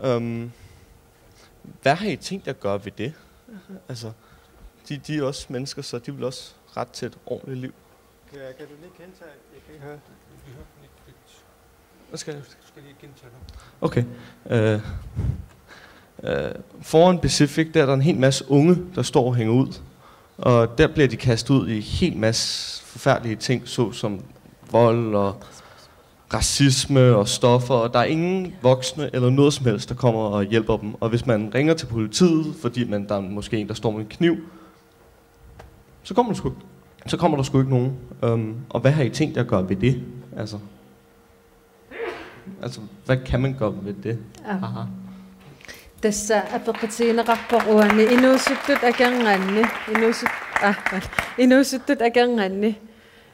Øhm, hvad har I tænkt jer at gøre ved det? Altså, de, de er også mennesker, så de vil også ret til et ordentligt liv. Kan, kan du lige gentage? Jeg kan ikke høre. Vi hørte den ikke. Hvad skal jeg? Du skal lige gentage nu. Okay. Øh, øh, foran Pacific, der er der en hel masse unge, der står og hænger ud. Og der bliver de kastet ud i en hel masse forfærdelige ting, såsom vold og racisme og stoffer, og der er ingen voksne eller noget som helst, der kommer og hjælper dem. Og hvis man ringer til politiet, fordi man, der er måske en, der står med en kniv, så kommer der sgu, så kommer der sgu ikke nogen. Øhm, og hvad har I tænkt jer at gøre ved det? Altså, altså, hvad kan man gøre ved det? Ja. Aha. Tassa apeqqutigineqarpoq uani inuusuttut akornanni, inuusut-, ah, inuusuttut akornanni,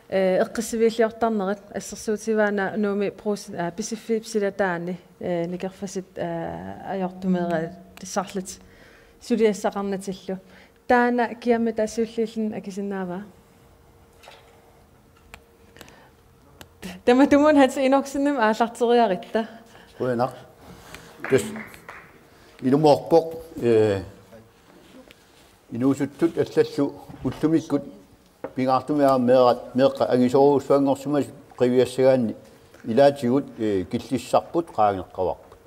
eh, eqqissiviilliortarnerit assersuutigalugu Nuummi Brugsen, ah, Pisiffiup silataani, eh, nikerfasut, eh, ajortumeeraat tassa arlaat suliassaqarnatillu. Taanna kiammi tassa siulliulluni akisinnaavaa? Tamatumuuna Hans Enoksenimit aallarteriaratta. Qujanaq. Tassa ilumoorpoq, eh, inuusuttut allallu ullumikkut pingaartumik aamma meeqqat, meeqqat angisoorujussuanngorsimasut qiviassagaanni ilaatigut, eh, killissisarput qaangeqqaarput.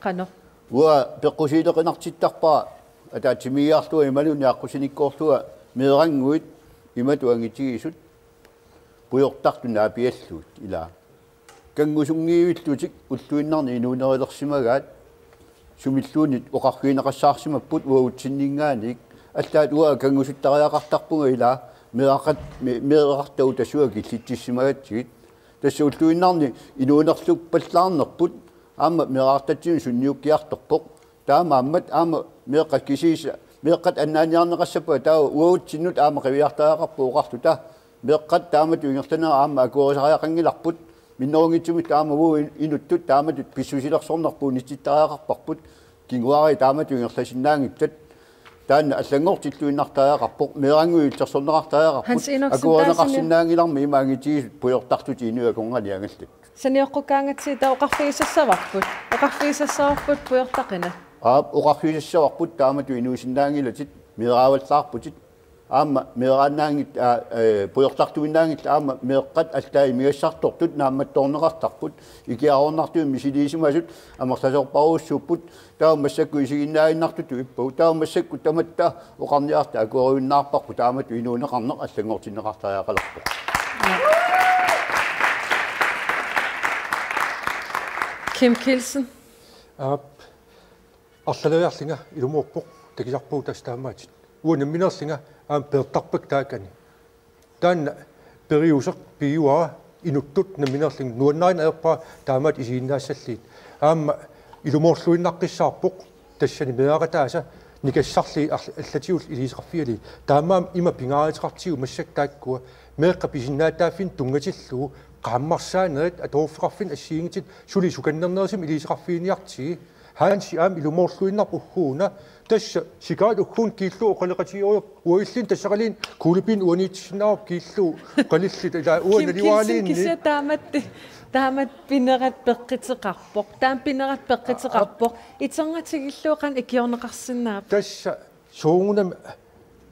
Qanoq? Uanga peqqusiileqinartittarpara ataatsimiigiarlunga imaluunniit aqqusinikkoorlunga meerannguit imatut angitigisut pujortartut naapiallugit ilaa. Kanngusunngivillutik ulluinnarni inuunerilersimagaat sumilluunniit oqarfigineqassaarsimapput uagutsinninngaanniit allaat uanga kanngusuttariaqartarpunga ilaa meeraqat-, me-, meeraqartavut tassunga killitsissimagatsigit. Tassa ulluinnarni inuunerluppallaarnerput aamma meeraqartatsinnut sunniukkiartorpoq. Taamaammat aamma meeqqat kisiisa, meeqqat annaaniarneqassappat taava uagutsinnut aamma qiviartariaqarpoq oqarluta. Meeqqat taamatut ingerlanerat aamma akuerisariaqanngilarput. Minnerunngitsumillu aamma uagut in-, inuttut taamatut pissusilersornerput unitsittariaqarparput. Kinguaariit taamatut ingerlasinnaanngitsut. Taanna allanngortilluinnartariaqarpoq, meerannguit illersorneqartariaqarput. Hans Enoksen, akuerineqarsinnaanngilarmi ima angitigisut pujortartut inuit akornanni angallat. Sanioqqukkaangatsigit taava oqarfigisassavarput. Oqarfigisassavarput pujortaqinat. Aap, oqarfigisassavarput taamatut inuusinnaanngilatit, meeraavallaarputit. Aamma meeraannaanngillat, aa, ee, pujortartuinnaanngillat, aamma meeqqat allaat imigassartortut naammattoorneqartarput, ikiaroornartumik misiliisimasut amerlasoorparujussuupput, taava massakkut isiginnaaginnartutut ippagut, taava massakkut tamatta oqarniarta akueriunnaarparput, taamatut inuuneqarneq allanngortinneqartariaqalerpoq. Kim Kielsen. Aap, arlaleriarlunga ilumoorpoq, takusarpugut tassa taamaattut. Uanga nammineerlunga aamma peertarpakka taakani. Taanna periuseq pigiuara, inuttut nammineerlunga nuannarineq ajorpara taamaattut isiginnaassallugit. Aamma ilumoorluinnaqqissaarpoq tassani meeraqataasa nikassarlugit arl-, allatigullu iliuuseqarfigalugit. Taamaammat ima pingaaruteqartigu massakkut taakkua meeqqat pisinnaatitaaffinnut tunngatillugu qaammarsaanerit, atuarfeqarfinnut assigiinngitsut suli sukannernerusumik iliuuseqarfiginiartigit. Hansi aamma ilumoorluinnarpoq ugguuna. Tassa sikaat ugguuna kiillugu oqaloqatigiuarput, uanga illit tassaqaluunniit kuglepennen uaniitisinnaavarput kiillugu oqalulluta, ilaa, uanga Kim Kielsen, naluaraluunniit. Kisianni taamatut, taamatut pinerat peqquteqarpoq. Taama pinerat peqquteqarpoq. Iternatigillugu qanoq ikiorneqarsinnaapput? Tassa soorunami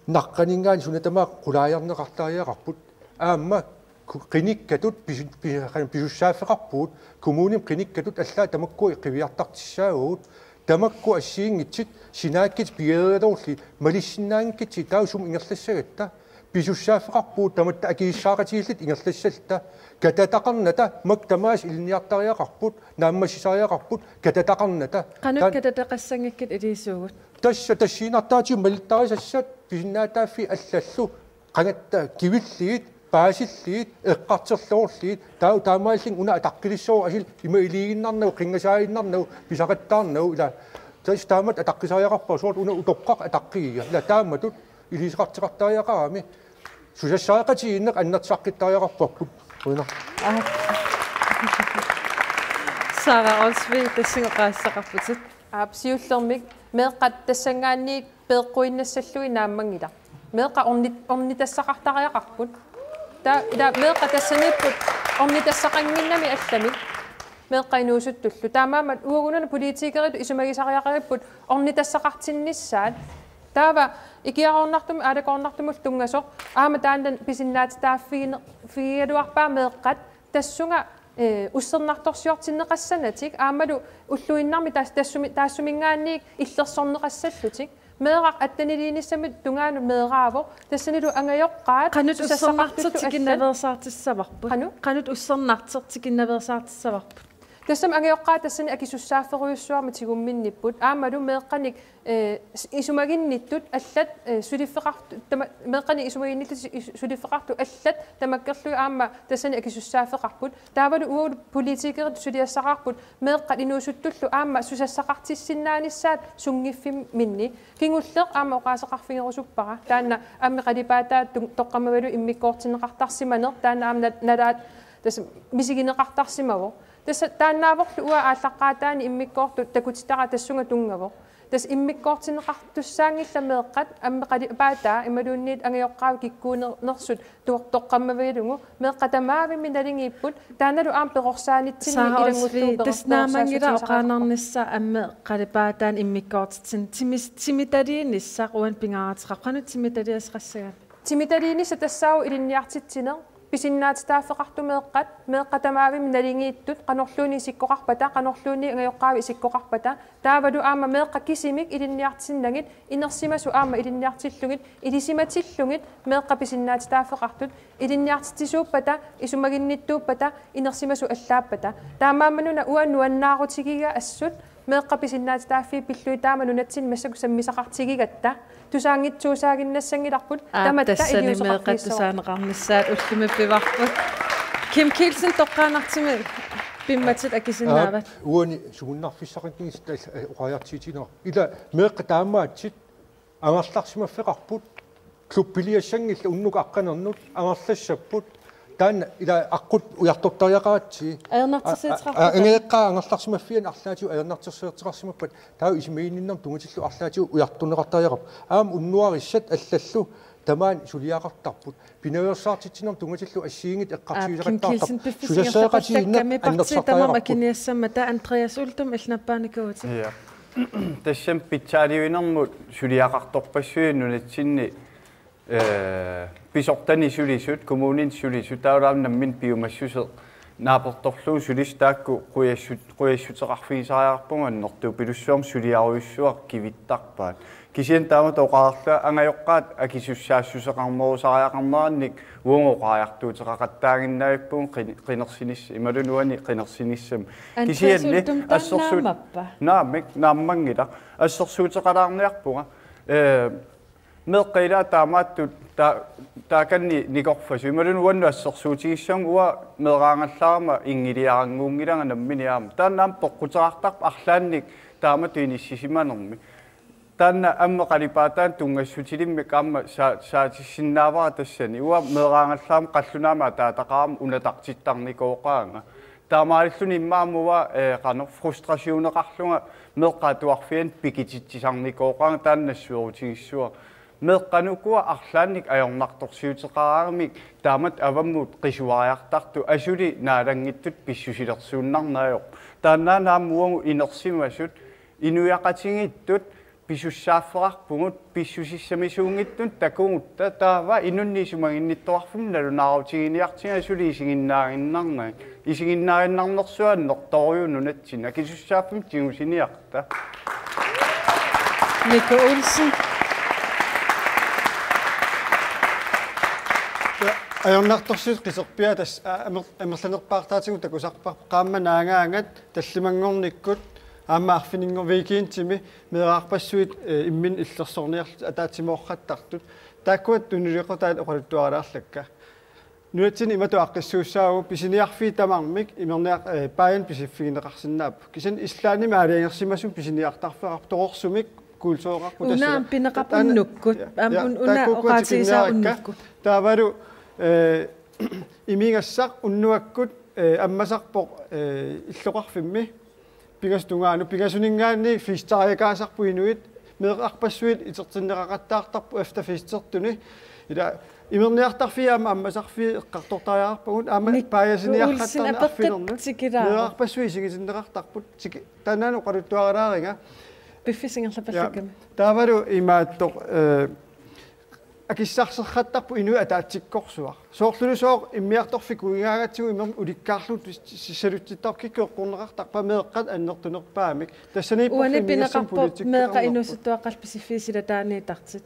naqqaninngaanniit suna tamaat qulaajarneqartariaqarput. Aamma ku-, qinikkatut pisu-, pi-, qan-, pisussaaffeqarpugut, kommunimi qinikkatut allaat tamakku qiviartartussaavagut, tamakku assigiinngitsut sinaakkutit pigereeraluarlugit malissinnaanngikkutsigu, taava sumut ingerlassagatta. Pisussaaffeqarpugut tamatta akisussaaqatigiilluta ingerlassalluta. Katataqarnata makku tamaasa ilinniartariaqarput, naammassisariaqarput, katataqarnata. Qanoq Taan- katataqassanngikkutit iliuusuugut? Tassa tassiinnartaatigut malittarisassat pisinnaatitaaffiit allallu, qangatta kivillugit, paasillugit, eqqartorluarlugit, taava taamaalilluni una ataqqilissooq, asuli ima iliiginnarnagu, qinngasaaginnarnagu, pisaqattaarnagu, ilaa. Tassa taamatut ataqqisariaqarpara, soorlu una utoqqaq ataqqigiga. Ilaa, taamatut iliuuseqartoqartariaqarami. Susassaqatigiinneq annertusaqqittariaqarparput. Qujanaq. Sara Olsvig, tassunga oqaaseqarputit. Aap, siullermik meeqqat tassanngaanniit peeqquinnassallugit naammanngilaq. Meeqqat ornit-, ornitassaqartariaqarput. Taava, ilaa, meeqqat tassaniipput ornitassaqannginnamik allamik. Meeqqat inuusuttullu. Taamaammat uagut una politikeritut isumagisariaqaripput ornitassaqartinnissaat. Taava ikiaroornartumut aalakoornartumullu tunngasoq, aamma taanna pisinnaatitaaffigine-, figigaluarpaat meeqqat tassunga, ee, ussernartorsiortinneqassanatik, aammalu ulluinnarni tas-, tassumi-, taassuminngaanniit illersorneqassallutik. Meeraq atteniliinissamut tungaanut meeraavoq, tassanilu angajoqqaat. Qanoq susassaqartullu ussernartortik allat. Innaveersaartissavarput? Qanoq? Qanoq ussernartortik innaveersaartissavarput? Tassami angajoqqaat tassani akisussaafferujussuarmik tigumminnipput, aammalu meeqqanik, ee, s-, isumaginnittut allat, ee, suliffeqartu-, tama-, meeqqanik isumaginnittut is-, suliffeqartut allat tamakkerlugit aamma tassani akisussaaffeqarput. Taavalu uagut politikeritut suliassaqarput meeqqat inuusuttullu aamma susassaqartissinnaanissaat sunngiffimminni. Kingulleq aamma oqaaseqarfigerusuppara. Taanna ammip qalipaataat tu-, toqqammavilluni immikkoortinneqartarsimaneq, taanna aamma na-, nalaat tassa misigineqartarsimavoq. Tassa taannaavorlu uanga aallaqqaataani immikkoortut takutitara tassunga tunngavoq. Tassa immikkoortinneqartussaanngillat meeqqat ammip qalipaataa imaluunniit angajoqqaavit kikkuunersut to-, toqqammavigalugu meeqqat tamaavimmik naligiipput, taannalu aamma perorsaanitsinni. Sara Olsvig, ilanngullugit tassa naammanngilaq perorsaassutisaqarpoq. Oqaannarnissaa ammip qalipaataani immikkoortitsinni timis-, timitaliinissaq uani pingaaruteqarpoq, qanoq timitaliassaqassagaat? Timitaliinissaq tassaavoq ilinniartitsineq, pisinnaatitaaffeqartut meeqqat, meeqqat tamaavimmik naligiittut, qanorluunniit isikkoqarpata, qanorluunniit angajoqqaavit isikkoqarpata, taavalu aamma meeqqat kisimik ilinniartinnagit, inersimasut aamma ilinniartillugit, ilisimatillugit meeqqat pisinnaatitaaffeqartut, ilinniartitsisuuppata, isumaginnittuuppata, inersimasut allaappata. Taamaammat una uanga nuannaarutigigiga assut meeqqat pisinnaatitaaffiit pillugit taama nunatsinni massakkut sammisaqartigigatta. Tusaanngitsuusaaginnassanngilarput. Aap, tamatta tassani meeqqat iliuuseqarfigissavarput. Tusaaneqarnissaat ullumi pivarput. Kim Kielsen, toqqaannartumik pimmatit akisinnaavat. Aap, uani sumunnarfissaqanngilaq, eh, oqariartuutigineqarpoq. Ila meeqqat taamaattut angerlarsimaffeqarput, klubbiliassanngillat unnuk aqqanernut, angerlassapput, taanna ila aqqut ujartortariaqaratsigu. Ajornartorsiuteqarpata. A-, a-, angajoqqaat angerlarsimaffianni arlaatigut ajornartorsiortoqarsimappat, taava isumaginninnermut tunngatillugu arlaatigut ujartorneqartariaqarpoq. Aamma unnuarissat allallu tamaani suliaqartarput. Pinaveersaartitsinermut tunngatillugu assigiinngitsut eqqartugassaqattaartarput. Aap, Kim Kielsen, piffissaq ingerlaqqammi partiit tamarmik annertusartariaqarput. Akiniassammata, Andreas Uldum, illit nappaanikuuvutit. Ja. Tassami pitsaaliuinermut suliaqartorpassuit nunatsinni, eh, pisortanit sulisut, kommuninit sulisut, taavalu aamma nammineq piumassuseq naapertorlugu sulisut taakku qujassut-, qujassuteqarfigisariaqarpugut annertupilussuarmik suliarujussuaq kivittarpaat. Kisianni taamatut oqarluta angajoqqaat akisussaassuseqarnerusariaqarnerannik uagut oqariartuuteqaqattaaginnavippugut qin-, qinersinissaq, imaluunniit uani qinersinissami. Andreas Kisianni Uldum, taanna assersuut-, naamappa? Naamik, naammanngilaq. Assersuuteqalaarniarpunga. Eh, meeqqat ilaat taamaattut ta-, taakanni nikorfasut. Imaluunniit uannut assersuutigissaanga uanga meeraagallaarama inngiliarannguunngilanga nammineq aamma. Taanna aamma peqquteqartarpoq arlaannik taamatut inissisimanermi. Taanna ammip qalipaataanut tunngassutilimmik aamma saa-, saatissinnaavara tassani. Uanga meeraagallaarama qallunaamik ataataqarama unatartittarnikooqaanga. Taamaalilluni immaqa aamma uanga, eh, qanoq frustrationeqarlunga meeqqat atuarfianni pikititsisarnikooqaanga, taanna nassuerutigissuara. Meeqqat ukua arlaannik ajornartorsiuteqaraangamik taamatut avammut qisuariartartut asuli naalanngitsutut pissusilersuinnarneq ajorput. Taannaana aamma uagut inersimasut inuiaqatigiittut pisussaaffeqarpugut, pissusissamisuunngitsunik takugutta, taava inunnik isumaginnittoqarfimmi nalunaarutiginiartigu suli isiginnaaginnarnagit. Isiginnaaginnarnersuaq annertoorujussuuvoq nunatsinni. Akisussaaffimmik tigusiniarta. Mika Olsen. Ajornartorsiut qiserpiaat tassa, a-, amer-, amerlanerpaartaatigut takusarparput, qaammat naagaangat tallimanngornikkut aamma arfininngor-, weekendimi meerarpassuit, eh, imminnut illersorniarlutik ataatsimoortartut. Taakkua tunuliaqutaat oqaluttuaralaarlakka. Nunatsinni imatut aaqqissuussaavugut pisiniarfiit tamarmik imerniaq-, eh, paajanut pisiffigineqarsinnaapput. Kisianni Islandimi aalajangersimasumik pisiniartarfeqarput, torersumik kuulsooqarput. Una aamma pineqarput unnukkut. Ja, aamma ja, un-, una taakkuukkut oqaatigisaa tikinniarakka. Unnukkut. Taavalu, eh, imigassaq unnuakkut, eh, ammasarpoq, eh, illoqarfimmi. Pingasut tungaanut, pingasuninngaanniit feestariakaasarput inuit, meerarpassuit itertinneqaqattaartarput efterfestertuni. Ila imerniartarfii aamma ammasarfii eqqartortariaqarpagut, aamma Mik-, paajasiniartartarneq Olsen, arfinernut. Apeqqut tikilaaruk. Meerarpassuit isigitinneqartarput, tiki-, taannaana oqaluttuaralaaringa. Piffissap ingerlapallakkami. Ja. Taavalu imaattoq, eh, akissarserrattarput inuit ataatsikkorsuaq. Soorlulusooq immiartorfik kuigaangatsigu imermik ulikkaarlugu tus-, sissalutsittaartoq, kikkut eqqorneqartarpata, meeqqat annertunerpaamik. Tassaniippoq uani immiassum pineqarpoq politikkiqarnerput. Meeqqat inuusuttuaqqallu pisiffii silataaniittartut.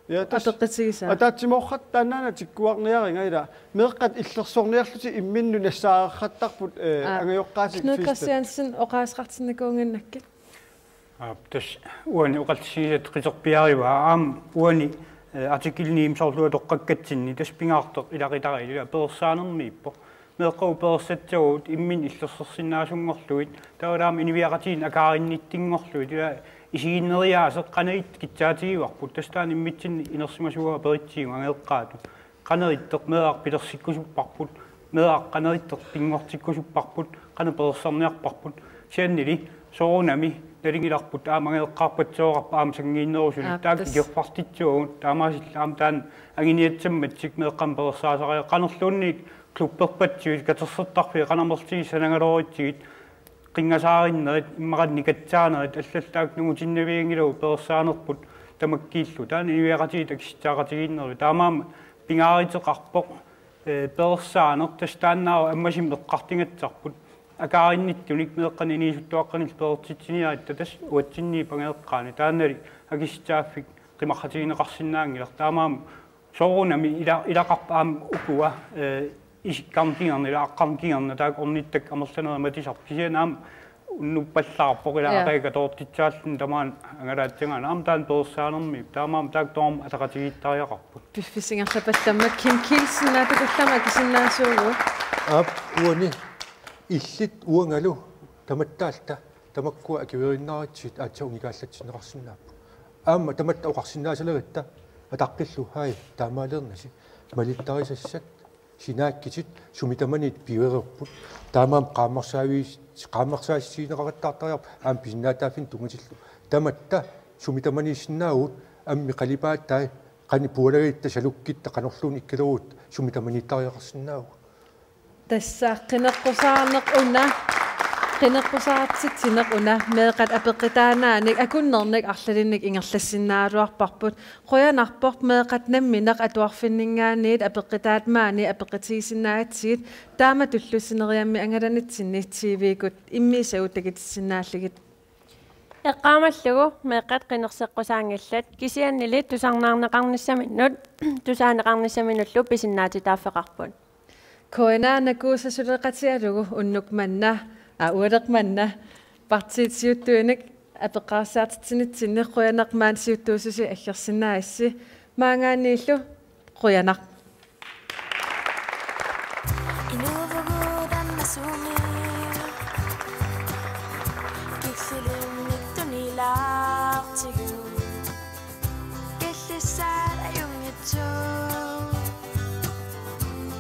Ja, tassa apeqqutigisaa. Ataatsimoortartut taannaana tikkuarniaringa ila. Meeqqat illersorniarlutik imminnut nassaareerrattarput, eh, aa, angajoqqaatik Knud feestat. Christiansen, oqaaseqartinnikuunnginnakkit. Aap, tassa uani oqallisigisatit qiserpiarivaa, aamma uani, eh, artikkeli ni-mi soorlu atoqqakkatsinni, tassa pingaartoq ilaqutariit, ila perersaanermiippoq. Meeqqat perersaassavagut imminnut illersorsinnaasunngorlugit, taavalu aamma inuiaqatigiinni akaarinnittunngorlugit, ila isiginneriaaseq qanoq ittoq kissaatigivarput, tassa taanna immitsinnut inersimasuuara aperitsigu angajoqqaatut. Qanoq ittoq meeraq pilersikkusupparput, meeraq qanoq ittoq pinngortikkusupparput, qanoq perersarniarparput. Kisiannili soorunami nalunngilarput aamma angajoqqaarpassuaqarpoq aamma sanngiinnerusunik. Aap, taakku tassa ikerfartitsisuugut, taamaasilluta aamma taanna anguniassammatsik meeqqamik perersaasaria-, qanorluunniit klubberpassuit, katersortarfiit, qanoq amerlatigisut sanagaloorutsigit, qinngasaarinnerit, immaqa nikatsaanerit, allallu taakku nungutinnavianngilagut perersaanerput tamakkiillu. Taanna inuiaqatigiit akissutissaqatigiinnerit. Taamaammat pingaaruteqarpoq, eh, perersaaneq, tassa taannaavoq ammasumik eqqartugassarput. Akaarinnittunik meeqqanut inuusuttuaqqanullu perersitsiniaritta, tassa uatsinniippoq angajoqqaanut. Taannali akissutissaaffik qimaqqatigineqarsinnaanngilaq. Taamaammat soorunami ila-, ilaqarpoq aamma ukua, eh, isikkarneq kingorna, ila aqqarneq kingorna, taakku ornittakkat amerlanerit matusarput. Kisianni aamma unnuppallaarpoq ila, ja, aqagu katoortitsisarluni tamaani angalaassagaanni. Aamma taanna perersaanermiippoq. Taamaammat taakku tamarmik ataqatigiittariaqarput. Piffissap ingerlappata aamma Kim Kielsen, naatsukullammik akisinnaasuugut. Aap, uani illit uangalu tamatta alta tamakkua akueriinnartut aatsaat ungikaallatsinneqarsinnaapput. Aamma tamatta oqarsinnaasaleritta ataqqillu, hai, taamaaliornasi. Malittarisassat sinaakkutit sumi tamaniit piuereerput. Taamaammat qaammarsaavis-, qaammarsaassiuunneqaqattaartariaqarput aamma pisinnaatitaaffinnut tunngatillugu. Tamatta sumi tamaniissinnaavugut, ammip qalipaatai, qanoq pualagatta, salukkitta, qanorluunniit ikkaluarutta sumi tamaniittariaqarsinnaavugut. Tassa qineqqusaarneq una. Qineqqusaartitsineq una meeqqat apeqqutaannaanik akunnernik arlalinnik ingerlassinnaajuarparput. Qujanarpoq meeqqat nammineq atuarfinninngaanniit apeqqutaat maani apeqqutigisinnaagatsigit, taamatullu sineriammi angalanitsinni T V-kkut immiussagut takutissinnaallugit. Eqqaamallugu meeqqat qinerseqqusaanngillat, kisiannili tusarnaarneqarnissaminnut tusaaneqarnissaminullu pisinnaatitaaffeqarput. K N R-nakuusa suleqatigalugu unnuk manna, aa, ualeq manna, partiit siuttuinik apeqqaarsaartitsinitsinni qujanaq maani siuttuususi aggersinnaagassi, maanngaanniillu qujanaq. Inuuvugut aamma Zoomimi killilimmik tunilaartigu. Killissaat ajunngitsut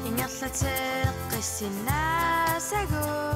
ingerlateqqissinnaassagut.